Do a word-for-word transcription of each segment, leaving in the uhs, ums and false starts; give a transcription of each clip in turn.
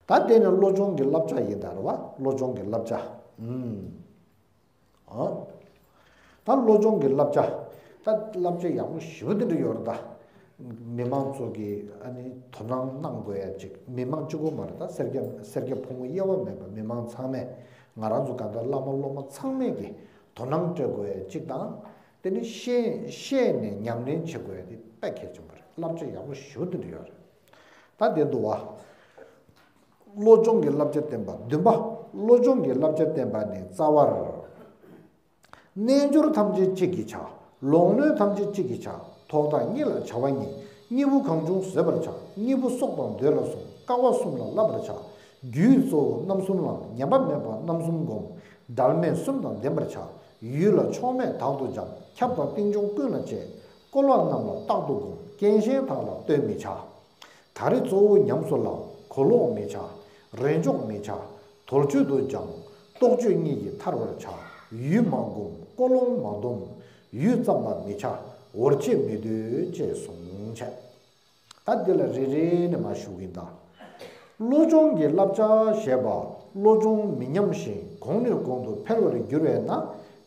ད་དེ་ནི་བློ་སྦྱོང་གི་བསླབ་བྱ་ཡིན་ད་རེད་བ། བློ་སྦྱོང་གི་བསླབ་བྱ། ཨུམ། ཨོ། ད་བློ་སྦྱོང་གི་བསླབ་བྱ། ད་བསླབ་བྱ་ཡག་པོ་ཞེ་པོ་དེ་འདྲ་ཡོད་རེད་ད། མི་མང་ཚོ་གིས་ཨ་ནི་དོ་སྣང་གནང་དགོས་ཡ་ཅིག་མི་མང་གཅིག་པོ་མ་རེད་ད། སེར་སྐྱ་སེར་སྐྱ་ཕོ་མོ་དབྱེ་བ་མེད་པ་མི་མང་ཚང་མས། ང་རང་ཚོ་གང་ལྟར་བླ་མ་སློབ་མ་ཚང་མས་ཀྱིས་དོ་སྣང་སྤྲད་དགོས་ཡ་ཅིག་དང་། དེ་ནི་ཤེས་ཤེས་ནས་ཉམས་ལེན་བྱེད་དགོས་ཡ་དེ་དཔེ་གལ་ཆེན་པོ་རེད། བསླབ་བྱ་ཡག་པོ་ཞེ་པོ་དེ་འདྲ་ཡོད་རེད། ད་དེ་འདུག་བ། བློ་སྦྱོང་གི་བསླབ་བྱ་བསྟན་པ་བདུན་པ། བློ་སྦྱོང་གི་བསླབ་བྱ་བསྟན་པ་ནི་རྩ་བར། རྣལ་འབྱོར་ཐམས་ཅད་གཅིག་གིས་བྱ། ལོག་གནོན་ཐམས་ཅད་གཅིག་གིས་བྱ། ཐོག་མཐའ་གཉིས་ལ་བྱ་བ་གཉིས། གཉིས་པོ་གང་བྱུང་བཟོད་པར་བྱ། གཉིས་པོ་སྲོག་དང་འདོད་ལ་བཟུང་། དཀའ་བ་གསུམ་ལ་བསླབ་པར་བྱ། རྒྱུའི་གཙོ་བོ་རྣམ་གསུམ་བླང་། ཉམས་པ་མེད་པར་རྣམ་གསུམ་བསྒོམ། འབྲལ་མེད་གསུམ་དང་ལྡན་པར་བྱ། ཡུལ་ལ་ཕྱོགས་མེད་དག་ཏུ་འབྱམས། ཁྱབ་དང་རྟེན་འབྱུང་ཀུན་ལ་སྤྱད། བཀོལ་བ་རྣམས་ལ་རྟག་ཏུ་བསྒོམ། རྐྱེན་གཞན་དག་ལ་ལྟོས་མི་བྱ། ད་རེས་གཙོ་བོ་ཉམས་སུ་བླང་། གོ་ལོག་མི་བྱ། རེས་འཇོག་མི་བྱ། དོལ་སྤྱོད་དུ་སྦྱང་། རྟོག་དཔྱོད་གཉིས་ཀྱིས་ཐར་བར་བྱ། ཡུལ་མ་བསྒོམ། ཀོ་ལོང་མ་སྡོམ། ཡུད་ཙམ་པ་མི་བྱ། འོར་ཆེད་མི་སྡོད་ཅེས་གསུངས་བྱས། ད་འདི་ལ་རེ་རེ་ནས་མར་ཞུ་གིན་ད། བློ་སྦྱོང་གི་བསླབ་བྱ་ཞེས་པ། བློ་སྦྱོང་མི་ཉམས་ཤིང་གོང་ནས་གོང་དུ་འཕེལ་བར་འགྱུར་བས་ན་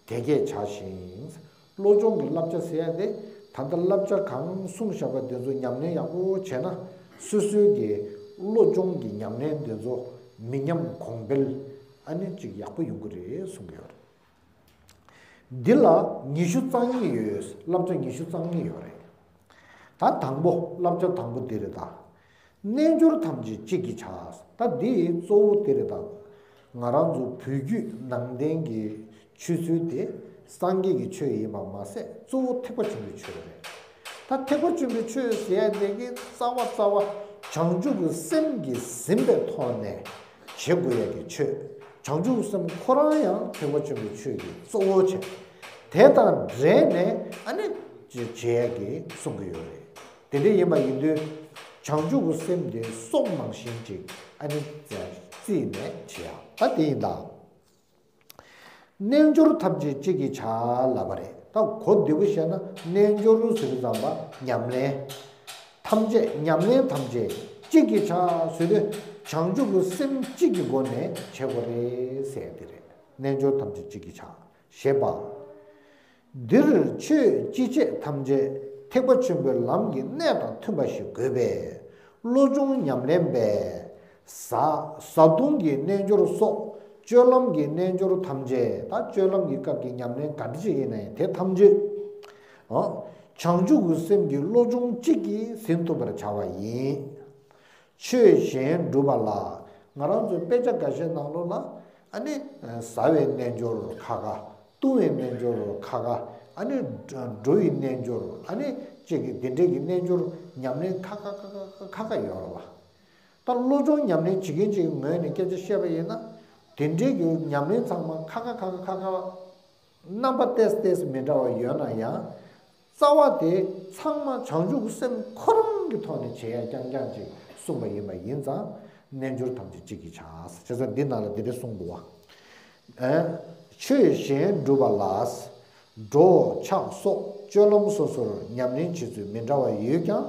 དེ་སྐད་བྱ་ཞིང་། བློ་སྦྱོང་གི་བསླབ་བྱ་ཟེར་ཡ་དེ། ད་ལྟ་བསླབ་བྱ་གང་གསུངས་བཞག་པ་དེ་ཚོ་ཉམས་ལེན་ཡག་པོ་བྱས་ན། སོ་སོའི་གི་བློ་སྦྱོང་གི་ཉམས་ལེན་དེ་ཚོ་མི་ཉམས་གོང་འཕེལ་ཨ་ནི་ཅིག་ཡག་པོ་ཡོང་གི་རེད་གསུང་གི་ཡོད་རེད། འདི་ལ་ཉི་ཤུ་རྩ་གཉིས་ཡོད། བསླབ་བྱ་ཉི་ཤུ་རྩ་གཉིས་ཡོད་རེད། ད་དང་པོ་བསླབ་བྱ་དང་པོ་འདི་རེད་ད། རྣལ་འབྱོར་ཐམས་ཅད་གཅིག་གིས་བྱ། ད་འདི་གཙོ་བོ་འདི་རེད་ད། ང་རང་ཚོ་བོད་བརྒྱུད་ནང་བསྟན་གྱི་ཆོས་ཚུལ་དེ་སངས་རྒྱས་ཀྱི་ཆོས་ཡིན་པ་མ་ཟད་གཙོ་བོ་ཐེག་པ་ཆེན་པོའི་ཆོས་རེད། ད་ཐེག་པ་ཆེན་པོའི་ཆོས་ཟེར་ཡ་དེ་གི་རྩ་བ་རྩ་བ་བྱང་ཆུབ་ཀྱི་སེམས་ཀྱིས་ཟིན་པའི་ཐོག་ནས་བྱེད་དགོས་ཡ་གི་ཆོས། བྱང་ཆུབ་སེམས་ཁོ་རང་ཡང་ཐེག་པ་ཆེན་པོའི་ཆོས་ཀྱི་གཙོ་བོ་བྱས། དེ་དང་འབྲེལ་ནས་ཨ་ནི་བྱེད་ཡ་གི་གསུང་གི་ཡོད་རེད། དེ་འདྲ་ཡིན་པ་ཡིན་དུས། བྱང་ཆུབ་ཀྱི་སེམས་དེ་སྲོག་ནང་བཞིན་ཅིག་ཨ་ནི་རྩིས་ནས་བྱེད་ཡ་ད་དེ་ཡིན་ད། རྣལ་འབྱོར་ཐམས་ཅད་གཅིག་གིས་བྱ་ལབ་པ་རེད། ད་གོ་བདེ་པོ་བཤད་ན་རྣལ་འབྱོར་ཟེར་དུས་ཙམ་པ་ཉམས་ལེན། ཐམས་ཅད་ཉམས་ལེན་ཐམས་ཅད་གཅིག་གིས་བྱ་ཟེར་དུས་བྱང་ཆུབ་ཀྱི་སེམས་གཅིག་གི་སྒོ་ནས་བྱེད་དགོས་རེད་ཟེར་དེ་རེད། རྣལ་འབྱོར་ཐམས་ཅད་གཅིག་གིས་བྱ། ཞེས་པ། འདིར་ཆོས་ཅི་བྱེད་ཐམས་ཅད་ཐེག་པ་ཆེན་པོའི་ལམ་གྱི་གནད་དང་མཐུན་པ་ཞིག་དགོས་པས། བློ་སྦྱོང་ཉམས་ལེན་པས། བཟའ་བཟའ་བཏུང་གི་རྣལ་འབྱོར་སོགས་སྤྱོད་ལམ་གྱི་རྣལ་འབྱོར་ཐམས་ཅད། ད་སྤྱོད་ལམ་གྱི་སྐབས་ཀྱི་ཉམས་ལེན་ག་འདྲ་ཞིག་ཡིན་ན་ཡང་དེ་ཐམས་ཅད། ཨ། བྱང་ཆུབ་ཀྱི་སེམས་ཀྱི་བློ་སྦྱོང་གཅིག་གིས་ཟིན་ཐུབ་པར་བྱ་བ་ཡིན། ཆོས་གཞན་སྒྲུབ་པ་ལ། ང་རང་ཚོའི་དཔེ་ཆ་འགའ་ཤས་ནང་ལོགས་ལ་ཨ་ནི་བཟའ་བའི་རྣལ་འབྱོར་ཁ་ཁ། བཏུང་བའི་རྣལ་འབྱོར་ཁ་ཁ། ཨ་ནི་འགྲོ་བའི་རྣལ་འབྱོར། ཨ་ནི་གཅིག་གི་འདི་འདྲའི་གི་རྣལ་འབྱོར་ཉམས་ལེན་ཁ་ཁ་ཁ་ཁ་ཁ་ཁ་ཡོད་རེད་བ། ད་བློ་སྦྱོང་ཉམས་ལེན་བྱེད་མཁན་ཅིག་གི་ངོས་ནས་སྐད་ཆ་བཤད་པ་ཡིན་ན། དེ་འདྲའི་གི་ཉམས་ལེན་ཚང་མ་ཁ་ཁ་ཁ་ཁ་ཁ་ཁ། རྣམ་པ་ཏོག་ཙམ་ཏོག་ཙམ་མི་འདྲ་བ་ཡོད་ན་ཡང་། རྩ་བ་དེ་ཚང་མ་བྱང་ཆུབ་ཀྱི་སེམས་ཁོ་རང་གི་ཐོག་ནས་བྱེད་ཡ་རྐྱང་རྐྱང་ཅིག་གསུངས་པ་ཡིན་པ་ཡིན་ཙང་། རྣལ་འབྱོར་ཐམས་ཅད་གཅིག་གིས་བྱ། བྱས་ཙང་འདི་ནང་ལ་འདི་འདྲ་གསུངས་འདུག་བ། ཨ། ཆོས་གཞན་སྒྲུབ་པ་ལ། འགྲོ་འཆག་སོགས་སྤྱོད་ལམ་སོ་སོར་ཉམས་ལེན་བྱེད་ཚུལ་མི་འདྲ་བ་ཡོད་ཀྱང་།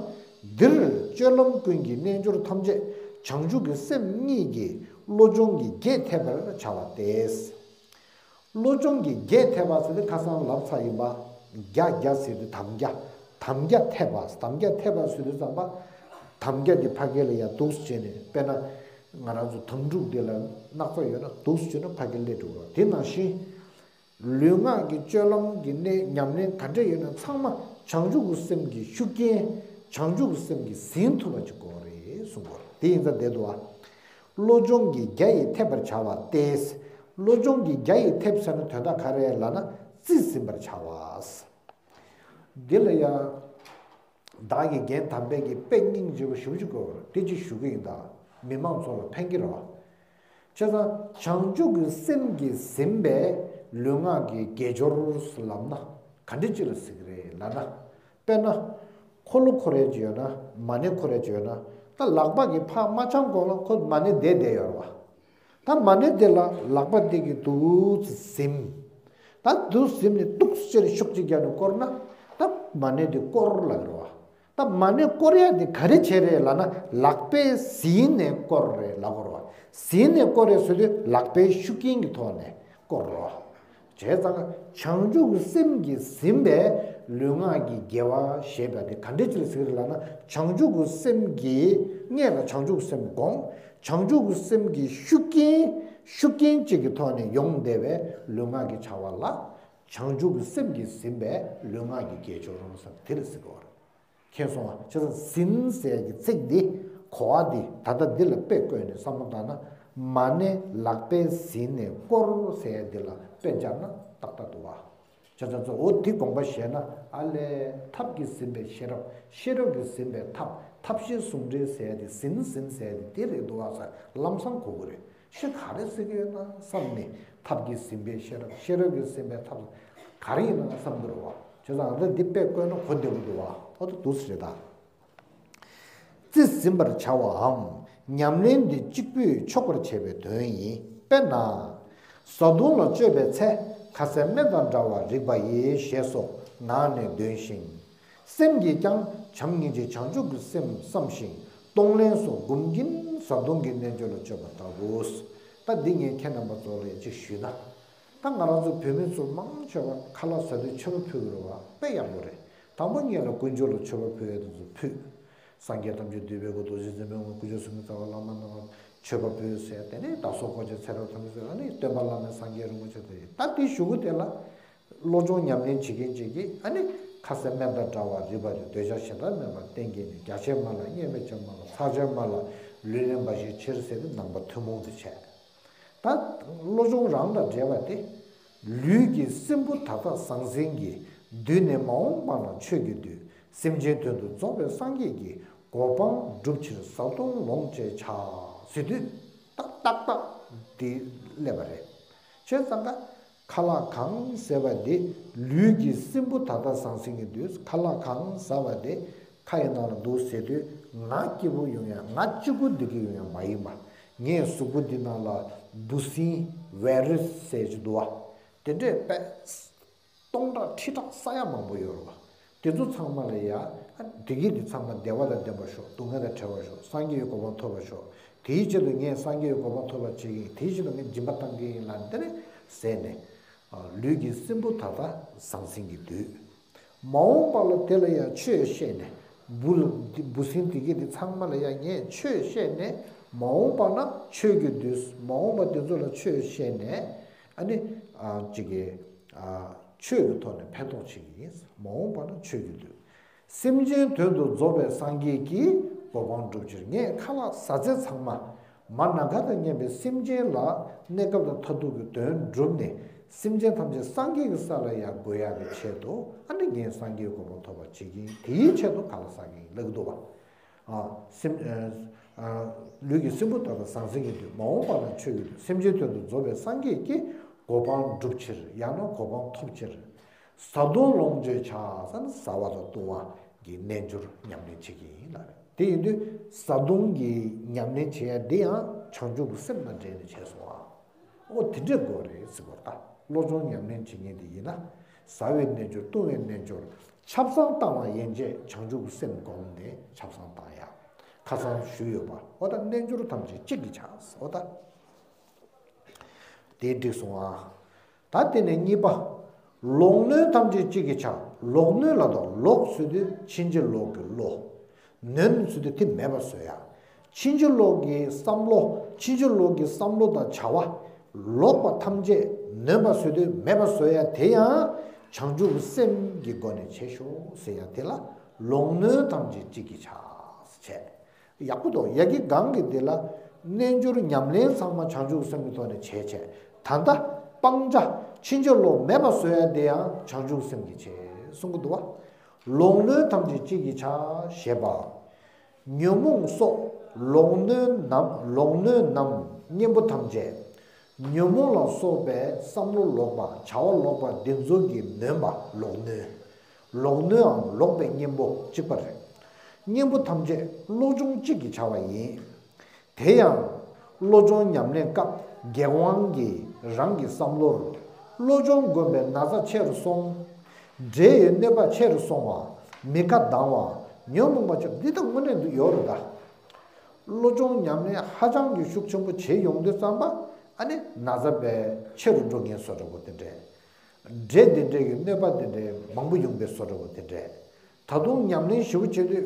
འདིར་སྤྱོད་ལམ་ཀུན་གྱི་རྣལ་འབྱོར་ཐམས་ཅད་བྱང་ཆུབ་ཀྱི་སེམས་གཉིས་ཀྱི་བློ་སྦྱོང་གིས་རྒྱས་ཐེབས་པར་བྱ་བ་སྟེ། བློ་སྦྱོང་གི་རྒྱས་ཐེབས་པ་ཟེར་དུས་ཁ་སང་ལབ་ཚར་ཡིན་པ། རྒྱ་རྒྱ་ཟེར་དུས་དམ་རྒྱ། དམ་རྒྱ་ཐེབས་པ། དམ་རྒྱ་ཐེབས་པ་ཟེར་དུས་ཙམ་པ། དམ་རྒྱ་འདི་ཕ་གི་ལ་ཡ་འདུག་སེ་བྱས་ནས། དཔེར་ན་ང་རང་ཚོ་དམ་ཕྲུག་འདི་ལ་སྣག་ཚ་ཡོད་ན་འདུག་སེ་བྱས་ན་ཕ་གི་སླེབས་འགྲོ་གི་རེད། དེ་ནང་བཞིན་ལུས་ངག་གི་སྤྱོད་ལམ་གྱི་གནས་ཉམས་ལེན་ག་འདྲ་ཡོད་ན་ཚང་མ་བྱང་ཆུབ་ཀྱི་སེམས་ཀྱི་ཤུགས་རྐྱེན། བྱང་ཆུབ་ཀྱི་སེམས་ཀྱིས་ཟིན་ཐུབ་པ་ཅིག་དགོས་རེད་གསུངས་པ་རེད། དེ་ཡིན་ཙང་བསྡད་འདུག་བ། བློ་སྦྱོང་གི་རྒྱ་ཡིས་ཐེབས་པར་བྱ་བ་སྟེ། བློ་སྦྱོང་གི་རྒྱ་ཡིས་ཐེབས་ཟེར་ན་དོན་དག་ག་རེ་ལབ་ན་རྩིས་ཟིན་པར་བྱ་བ། འདི་ལ་ཡང་། བདག་གིས་རྒན་དམ་པས་ཀྱི་དཔེ་སྙིང་རྗེ་པོ་ཞེ་པོ་ཅིག་བཀོད་པ་རེད། དེ་ཅིག་ཞུ་གི་ཡིན་ད། མི་མང་ཚོ་ལ་ཕན་གྱི་རེད་བ། བྱས་ཙང་བྱང་ཆུབ་ཀྱི་སེམས་ཀྱིས་ཟིན་པའི་ལུས་ངག་གི་དགེ་སྦྱོར་ལབ་ན་ག་འདྲ་ཅིག་ལ་ཟེར་གི་རེད་ལབ་ན། དཔེར་ན། འཁོར་ལོ་འཁོར་ཡ་ཅིག་ཡོད་ན། མ་ཎི་འཁོར་ཡ་ཅིག་ཡོད་ན། ད་ལག་པ་གིས་ཕར་མ་འཆང་གོང་ལ་ཁོ་མ་ཎི་བསྡད་བསྡད་ཡོད་རེད་བ། ད་མ་ཎི་དེ་ལ་ལག་པ་དེ་གིས་འདུག་སེ་ཟིན། ད་འདུག་སེ་ཟིན་ནས་འདུག་སེ་ཤུགས་ཅིག་བརྒྱབ་ནས་བསྐོར་ན། ད་མ་ཎི་དེ་བསྐོར་ལབ་རེད་བ། ད་ མ་ཎི་བསྐོར་ཡ་དེ་ག་རེ་བྱས་རེད་ལབ་ན། ལག་པས་ཟིན་ནས་བསྐོར་རེད་ལབ་དགོས་རེད་བ། ཟིན་ནས་བསྐོར་རེད་ཟེར་དུས་ལག་པའི་ཤུགས་རྐྱེན་གྱི་ཐོག་ནས་བསྐོར་རོ། བྱས་ཙང་བྱང་ཆུབ་ཀྱི་སེམས་ཀྱིས་ཟིན་པའི་ལུས་ངག་གི་དགེ་བ་ཞེས་པ་དེ་ག་འདྲ་ཅིག་ལ་ཟེར་གི་རེད་ལབ་ན། བྱང་ཆུབ་ཀྱི་སེམས་ཀྱིས་སྔོན་ལ་བྱང་ཆུབ་ཀྱི་སེམས་བསྒོམ། བྱང་ཆུབ་ཀྱི་སེམས་ཀྱི་ཤུགས་རྐྱེན་ཤུགས་རྐྱེན་གཅིག་གི་ཐོག་ནས་ཡོང་བསྡད་པའི་ལུས་ངག་གི་བྱ་བ་ལ། བྱང་ཆུབ་ཀྱི་སེམས་ཀྱིས་ཟིན་པའི་ལུས་ངག་གི་དགེ་སྦྱོར་རོ་ཟེར་དེ་ལ་ཟེར་གི་རེད། མཁྱེན་སོང་ང་། བྱས་ཙང་ཟིན་ཟེར་གྱི་ཚིག་འདི་གོ་བ་འདི་ད་ལྟ་འདི་ལ་དཔེ་བཀོད་ནས་བསམ་བློ་བཏང་ན། མ་ཎི་ལག་པས་ཟིན་ནས་བསྐོར་ཟེར་འདི་ལ་དཔེ་སྦྱར་ན་ཏག་ཏག་འདུག་བ། བྱས་ཙང་ཚོ་འོ་འདི་དགོངས་པ་བཞེས་ན། ཨ་ལས། ཐབས་ཀྱིས་ཟིན་པའི་ཤེས་རབ། ཤེས་རབ་ཀྱིས་ཟིན་པའི་ཐབས། ཐབས་ཤེས་ཟུང་འབྲེལ་ཟེར་འདི་ཟིན་ཟིན་ཟེར་འདི་འདི་རེད་འདུག་བ་ཟེར་ལམ་སང་གོ་གི་རེད། ཤེས་ག་རེ་ཟེར་གི་ཡོད་ན་བསམ་ནས། ཐབས་ཀྱིས་ཟིན་པའི་ཤེས་རབ། ཤེས་རབ་ཀྱིས་ཟིན་པའི་ཐབས་ག་རེ་ཡིན་ན་བསམ་གི་རེད་བ། བྱས་ཙང་ཨ་ད་འདི་དཔེ་བཀོད་ན་གོ་བདེ་པོ་འདུག་བ། ཨོ་ད་འདུག་སེ་རེད་ད། རྩིས་ཟིན་པར་བྱ་བའམ་ཉམས་ལེན་འདི་གཅིག་པུས་ཆོག་པར་བྱེད་པའི་དོན་ཡིན། དཔེར་ན། བཟའ་བཏུང་ལ་སྤྱོད་པའི་ཚེ་ཁ་ཟས་སྨན་དང་འདྲ་བར་རིག་པ་ཡིས་ཞེས་སོགས་ངག་ནས་འདོན་ཞིང་། སེམས་ཀྱིས་ཀྱང་བྱམས་སྙིང་རྗེ་བྱང་ཆུབ་ཀྱི་སེམས་བསམ་ཞིང་གཏོང་ལེན་སོགས་སྒོམ་གྱིན་བཟའ་བཏུང་གི་རྣལ་འབྱོར་ལ་སྤྱོད་པ་ལྟ་བུ། ད་འདི་ངས་ཁྱེད་རྣམ་པ་ཚོ་ལ་ཡང་གཅིག་ཞུས་ན། ད་ང་རང་ཚོ་བོད་མི་ཚོ་མང་ཆེ་བ་ཁ་ལག་ཟ་དུས་མཆོད་པ་ཕུལ་གི་རེད་བ། དཔེ་ཡག་པོ་རེད། དང་པོ་ཉིད་ལ་དཀོན་མཆོག་ལ་མཆོད་པ་ཕུལ་ཡ་དེ་ཚོ་ཕུལ། སངས་རྒྱས་ཐམས་ཅད་འདུས་པའི་སྐུ། རྡོ་རྗེ་འཛིན་པའི་དངོས། སྐུ་ཕྱོགས་གསུམ་གྱི་རྩ་བ། བླ་མ་རྣམས་ལ་མཆོད་པ་ཕུལ་ཟེར། དེ་ནས་བདག་སོགས་འཁོར་བཅས་ཚེ་རབས་ཐམས་ཅད་ཟེར། ཨ་ནི་སྟོན་པ་བླ་མའི་སངས་རྒྱས་རིན་པོ་ཆེ་དེ་ད་དེའི་གཞུག་གུ་དེ་ལ། བློ་སྦྱོང་ཉམས་ལེན་བྱེད་མཁན་ཅིག་གིས་ཨ་ནི་ཁ་ཟས་སྨན་དང་འདྲ་བར་རིག་པ་དེ། འདོད་ཆགས་ཞེ་སྡང་མེད་པར་གཏན་འཁེལ་ནས། རྒྱགས་ཕྱེ་མ་ལ་སྔས་མེད་ཅིག་མ་ལ། ཚགས་ཆེན་མ་ལ་ལུས་ལེན་འབའ་ཞིག་ཕྱིར་ཟེར་ཏེ་ནང་པ་ཐུན་མོང་དུ་བྱས། ད་བློ་སྦྱོང་རང་དང་འབྲེལ་བ་དེ། ལུས་ཀྱི་སྲིན་བུ་ད་ལྟ་ཟང་ཟིང་གིས། བསྡུས་ནས་མ་འོངས་པ་ན་ཆོས་ཀྱི་བདུད། སེམས་ཅན་དོན་དུ་རྫོགས་པའི་སངས་རྒྱས་ཀྱི། གོ་འཕང་བསྒྲུབ་ཕྱིར་བཟའ་བཏུང་ལོངས་སྤྱོད་བྱ། ཟེར་དུས་ད་ཏག་ཏག་འདི་སླེབས་པ་རེད། བྱས་ཙང་ཀ་ཁ་ལག་གང་ཟས་པ་དེ་ལུས་ཀྱི་སྲིན་བུ་ད་ལྟ་ཟང་ཟིང་གི་བདུད། ཁ་ལག་གང་ཟ་བ་དེ་ཁ་ཡི་ནང་ལ་འདུག་ཟེར་དུས་ང་སྐྱིད་པོ་ཡོང་ཡ། ང་གཅིག་པུ་འདི་གི་ཡོང་ཡ་མ་ཡིན་པ། ངའི་གཟུགས་པོ་འདི་ནང་ལ་འབུ་སྲིན་བའི་རུ་སི་ཟེར་གྱི་འདུག་བ། དེ་འདྲས་པས་སྟོང་ཕྲག་ཁྲི་ཕྲག་ས་ཡ་མང་པོ་ཡོད་རེད་བ། དེ་ཚོ་ཚང་མ་ལ་ཡ་ཨ་བདེ་སྐྱིད་འདི་ཚང་མ་བདེ་བ་དང་ལྡན་པར་ཤོག་སྡུག་བསྔལ་དང་བྲལ་བར་ཤོག་སངས་རྒྱས་ཀྱི་གོ་འཕང་ཐོབ་པར་ཤོག་དེའི་ཆེད་དུ་ངས་སངས་རྒྱས་ཀྱི་གོ་འཕང་ཐོབ་པར་བྱེད་ཀྱི་ཡིན། དེའི་ཆེད་དུ་ངས་སྦྱིན་པ་བཏང་གི་ཡིན་ལབ་འདི་ནས་ཟེར་ནས། ལུས་ཀྱི་སྲིན་བུ་ད་ལྟ་ཟང་ཟིང་གི་བདུད། མ་འོངས་པ་ལ་དེ་ལ་ཡང་ཆོས་བཤད་ནས། འབུ་ལ་འདི་འབུ་སྲིན་དེ་གི་དེ་ཚང་མ་ལ་ཡང་ངས་ཆོས་བཤད་ནས། མ་འོངས་པ་ན་ཆོས་ཀྱི་བདུད། མ་འོངས་པ་དེ་ཚོ་ལ་ཆོས་བཤད་ནས། ཨ་ནི་ཨ་ཅིག་གི་ཨ་ཆོས་ཀྱི་ཐོག་ནས་ཕན་ཐོགས་བྱེད་ཀྱི་ཡིན། མ་འོངས་པ་ན་ཆོས་ཀྱི་བདུད། སེམས་ཅན་དོན་དུ་རྫོགས་པའི་སངས་རྒྱས་ཀྱི་གོ་འཕང་བསྒྲུབ་ཕྱིར། ངས་ཁ་ལག་ཟ་ཚད་ཚང་མ་མར་ནམ་མཁའ་དང་མཉམ་པའི་སེམས་ཅན་ལ་གནས་སྐབས་དང་མཐར་ཐུག་གི་དོན་བསྒྲུབས་ནས། སེམས་ཅན་ཐམས་ཅད་སངས་རྒྱས་ཀྱི་ས་ལ་ཡར་འགོད་ཡག་གི་ཆེད་དུ། ཨ་ནི་ངས་སངས་རྒྱས་གོ་འཕང་ཐོབ་པར་བྱེད་ཀྱི་ཡིན། དེའི་ཆེད་དུ་ཁ་ལག་ཟ་གི་ཡིན་ལབ་ཀྱི་འདུག་བ། ཨ་སེམས་ཨ་ཨ་ལུས་ཀྱི་སྲིན་བུ་ད་ལྟ་ཟང་ཟིང་གི་བདུད། མ་འོངས་པ་ན་ཆོས་ཀྱི་བདུད། སེམས་ཅན་དོན་དུ་རྫོགས་པའི་སངས་རྒྱས་ཀྱི་གོ་འཕང་བསྒྲུབ་ཕྱིར། ཡང་ན་གོ་འཕང་ཐོབ་ཕྱིར། བཟའ་བཏུང་ལོངས་སྤྱོད་བྱ་ཟེར་ན་བཟའ་བ་དང་བཏུང་བ་གི་རྣལ་འབྱོར་ཉམས་ལེན་བྱེད་ཀྱི་ཡིན་ལབ་རེད། དེ་ཡིན་དུས་བཟའ་བཏུང་གི་ཉམས་ལེན་བྱེད་ཡ་འདི་ཡང་བྱང་ཆུབ་ཀྱི་སེམས་དང་འབྲེལ་ནས་བྱས་སོང་ཨ། ཨོ་དེ་འདྲས་དགོས་རེད་ཟེར་བ་ད། བློ་སྦྱོང་ཉམས་ལེན་བྱེད་མཁན་དེ་ཡིན་ན། བཟའ་བའི་རྣལ་འབྱོར། བཏུང་བའི་རྣལ་འབྱོར། ཆབ་གསང་བཏང་བ་ཡན་ཆད་བྱང་ཆུབ་ཀྱི་སེམས་བསྒོམས་ནས་ཆབ་གསང་བཏང་ཡ། ཁ་སང་ཞུས་ཡོད་པ། ཨོ་ད་རྣལ་འབྱོར་ཐམས་ཅད་གཅིག་གིས་ཆགས། ཨོ་ད། དེ་འགྲིག་སོང་ཨ། ད་དེ་ནས་གཉིས་པ། ལོག་གནོན་ཐམས་ཅད་གཅིག་གིས་ཆགས། ལོག་གནོན་ལབ་དང་། ལོག་ཟེར་དུས་ཕྱིན་ཅི་ལོག་གི་བློ། གནོན་ཟེར་དུས་དེ་མེད་པ་བཟོ་ཡ། ཕྱིན་ཅི་ལོག་གི་བསམ་བློ། ཕྱིན་ཅི་ལོག་གི་བསམ་བློ་དང་བྱ་བ། ལོག་པ་ཐམས་ཅད་གནོན་པ་ཟེར་དུས་མེད་པ་བཟོ་ཡ་དེ་ཡང་བྱང་ཆུབ་སེམས་ཀྱི་སྒོ་ནས་བྱེད་ཤོག་ཟེར་ཡ་དེ་ལ་ལོག་གནོན་ཐམས་ཅད་གཅིག་གིས་ཆགས་བྱས། ཡག་པོ་འདུག་ཡ་གི་སྒང་གི་དེ་ལ་རྣལ་འབྱོར་ཉམས་ལེན་ཚང་མ་བྱང་ཆུབ་སེམས་ཀྱི་ཐོག་ནས་བྱས་བྱས། ད་ལྟ་སྤང་བྱ་ཕྱིན་ཅི་ལོག་མེད་པ་བཟོ་ཡ་དེ་ཡང་བྱང་ཆུབ་སེམས་ཀྱིས་བྱེད་གསུང་གི་འདུག་བ། ལོག་གནོན་ཐམས་ཅད་གཅིག་གིས་བྱ་ཞེས་པ། ཉོན་མོངས་སོགས་ལོག་གནོན་ནམ། ལོག་གནོན་ནམ་གཉེན་པོ་ཐམས་ཅད། ཉོན་མོངས་ལ་སོགས་པའི་བསམ་བློ་ལོག་པ། བྱ་བ་ལོག་པ་འདི་ཚོ་གིས་གནོན་པ་ལོག་གནོན། ལོག་གནོནའམ་ལོག་པའི་གཉེན་པོ་གཅིག་པ་རེད། གཉེན་པོ་ཐམས་ཅད་བློ་སྦྱོང་གཅིག་གིས་བྱ་བ་ཡིན། དེ་ཡང་བློ་སྦྱོང་ཉམས་ལེན་སྐབས་དགེ་སློང་གིས་རང་གི་བསམ་བློར་བློ་སྦྱོང་བསྒོམས་པས་ན་ཚ་ཆེ་རུ་སོང་། འདྲེ་ཡི་གནོད་པ་ཆེ་རུ་སོང་བ། མི་ཁ་གདངས་ ཉོན་མོངས་པ་ཆགས་འདི་དག་དངོས་གནས་འདུག་ཡོད་རེད་ད། བློ་སྦྱོང་ཉམས་ལེན་ཧ་ཅང་གི་ཤུགས་ཆེན་པོ་བྱེད་ཡོང་དུས་ཙམ་པ་ཨ་ནི་ན་ཚ་བས་ཆེ་རུ་འགྲོ་མཁན་བཟོ་འདྲ་པོ་དེ་འདྲས། འདྲེ་དེ་འདྲས་ཀྱི་གནོད་པ་དེ་འདྲས་མང་པོ་ཡོང་པའི་བཟོ་འདྲ་པོ་དེ་འདྲས། ད་དུང་ཉམས་ལེན་ཞེ་པོ་བྱེད་དུས་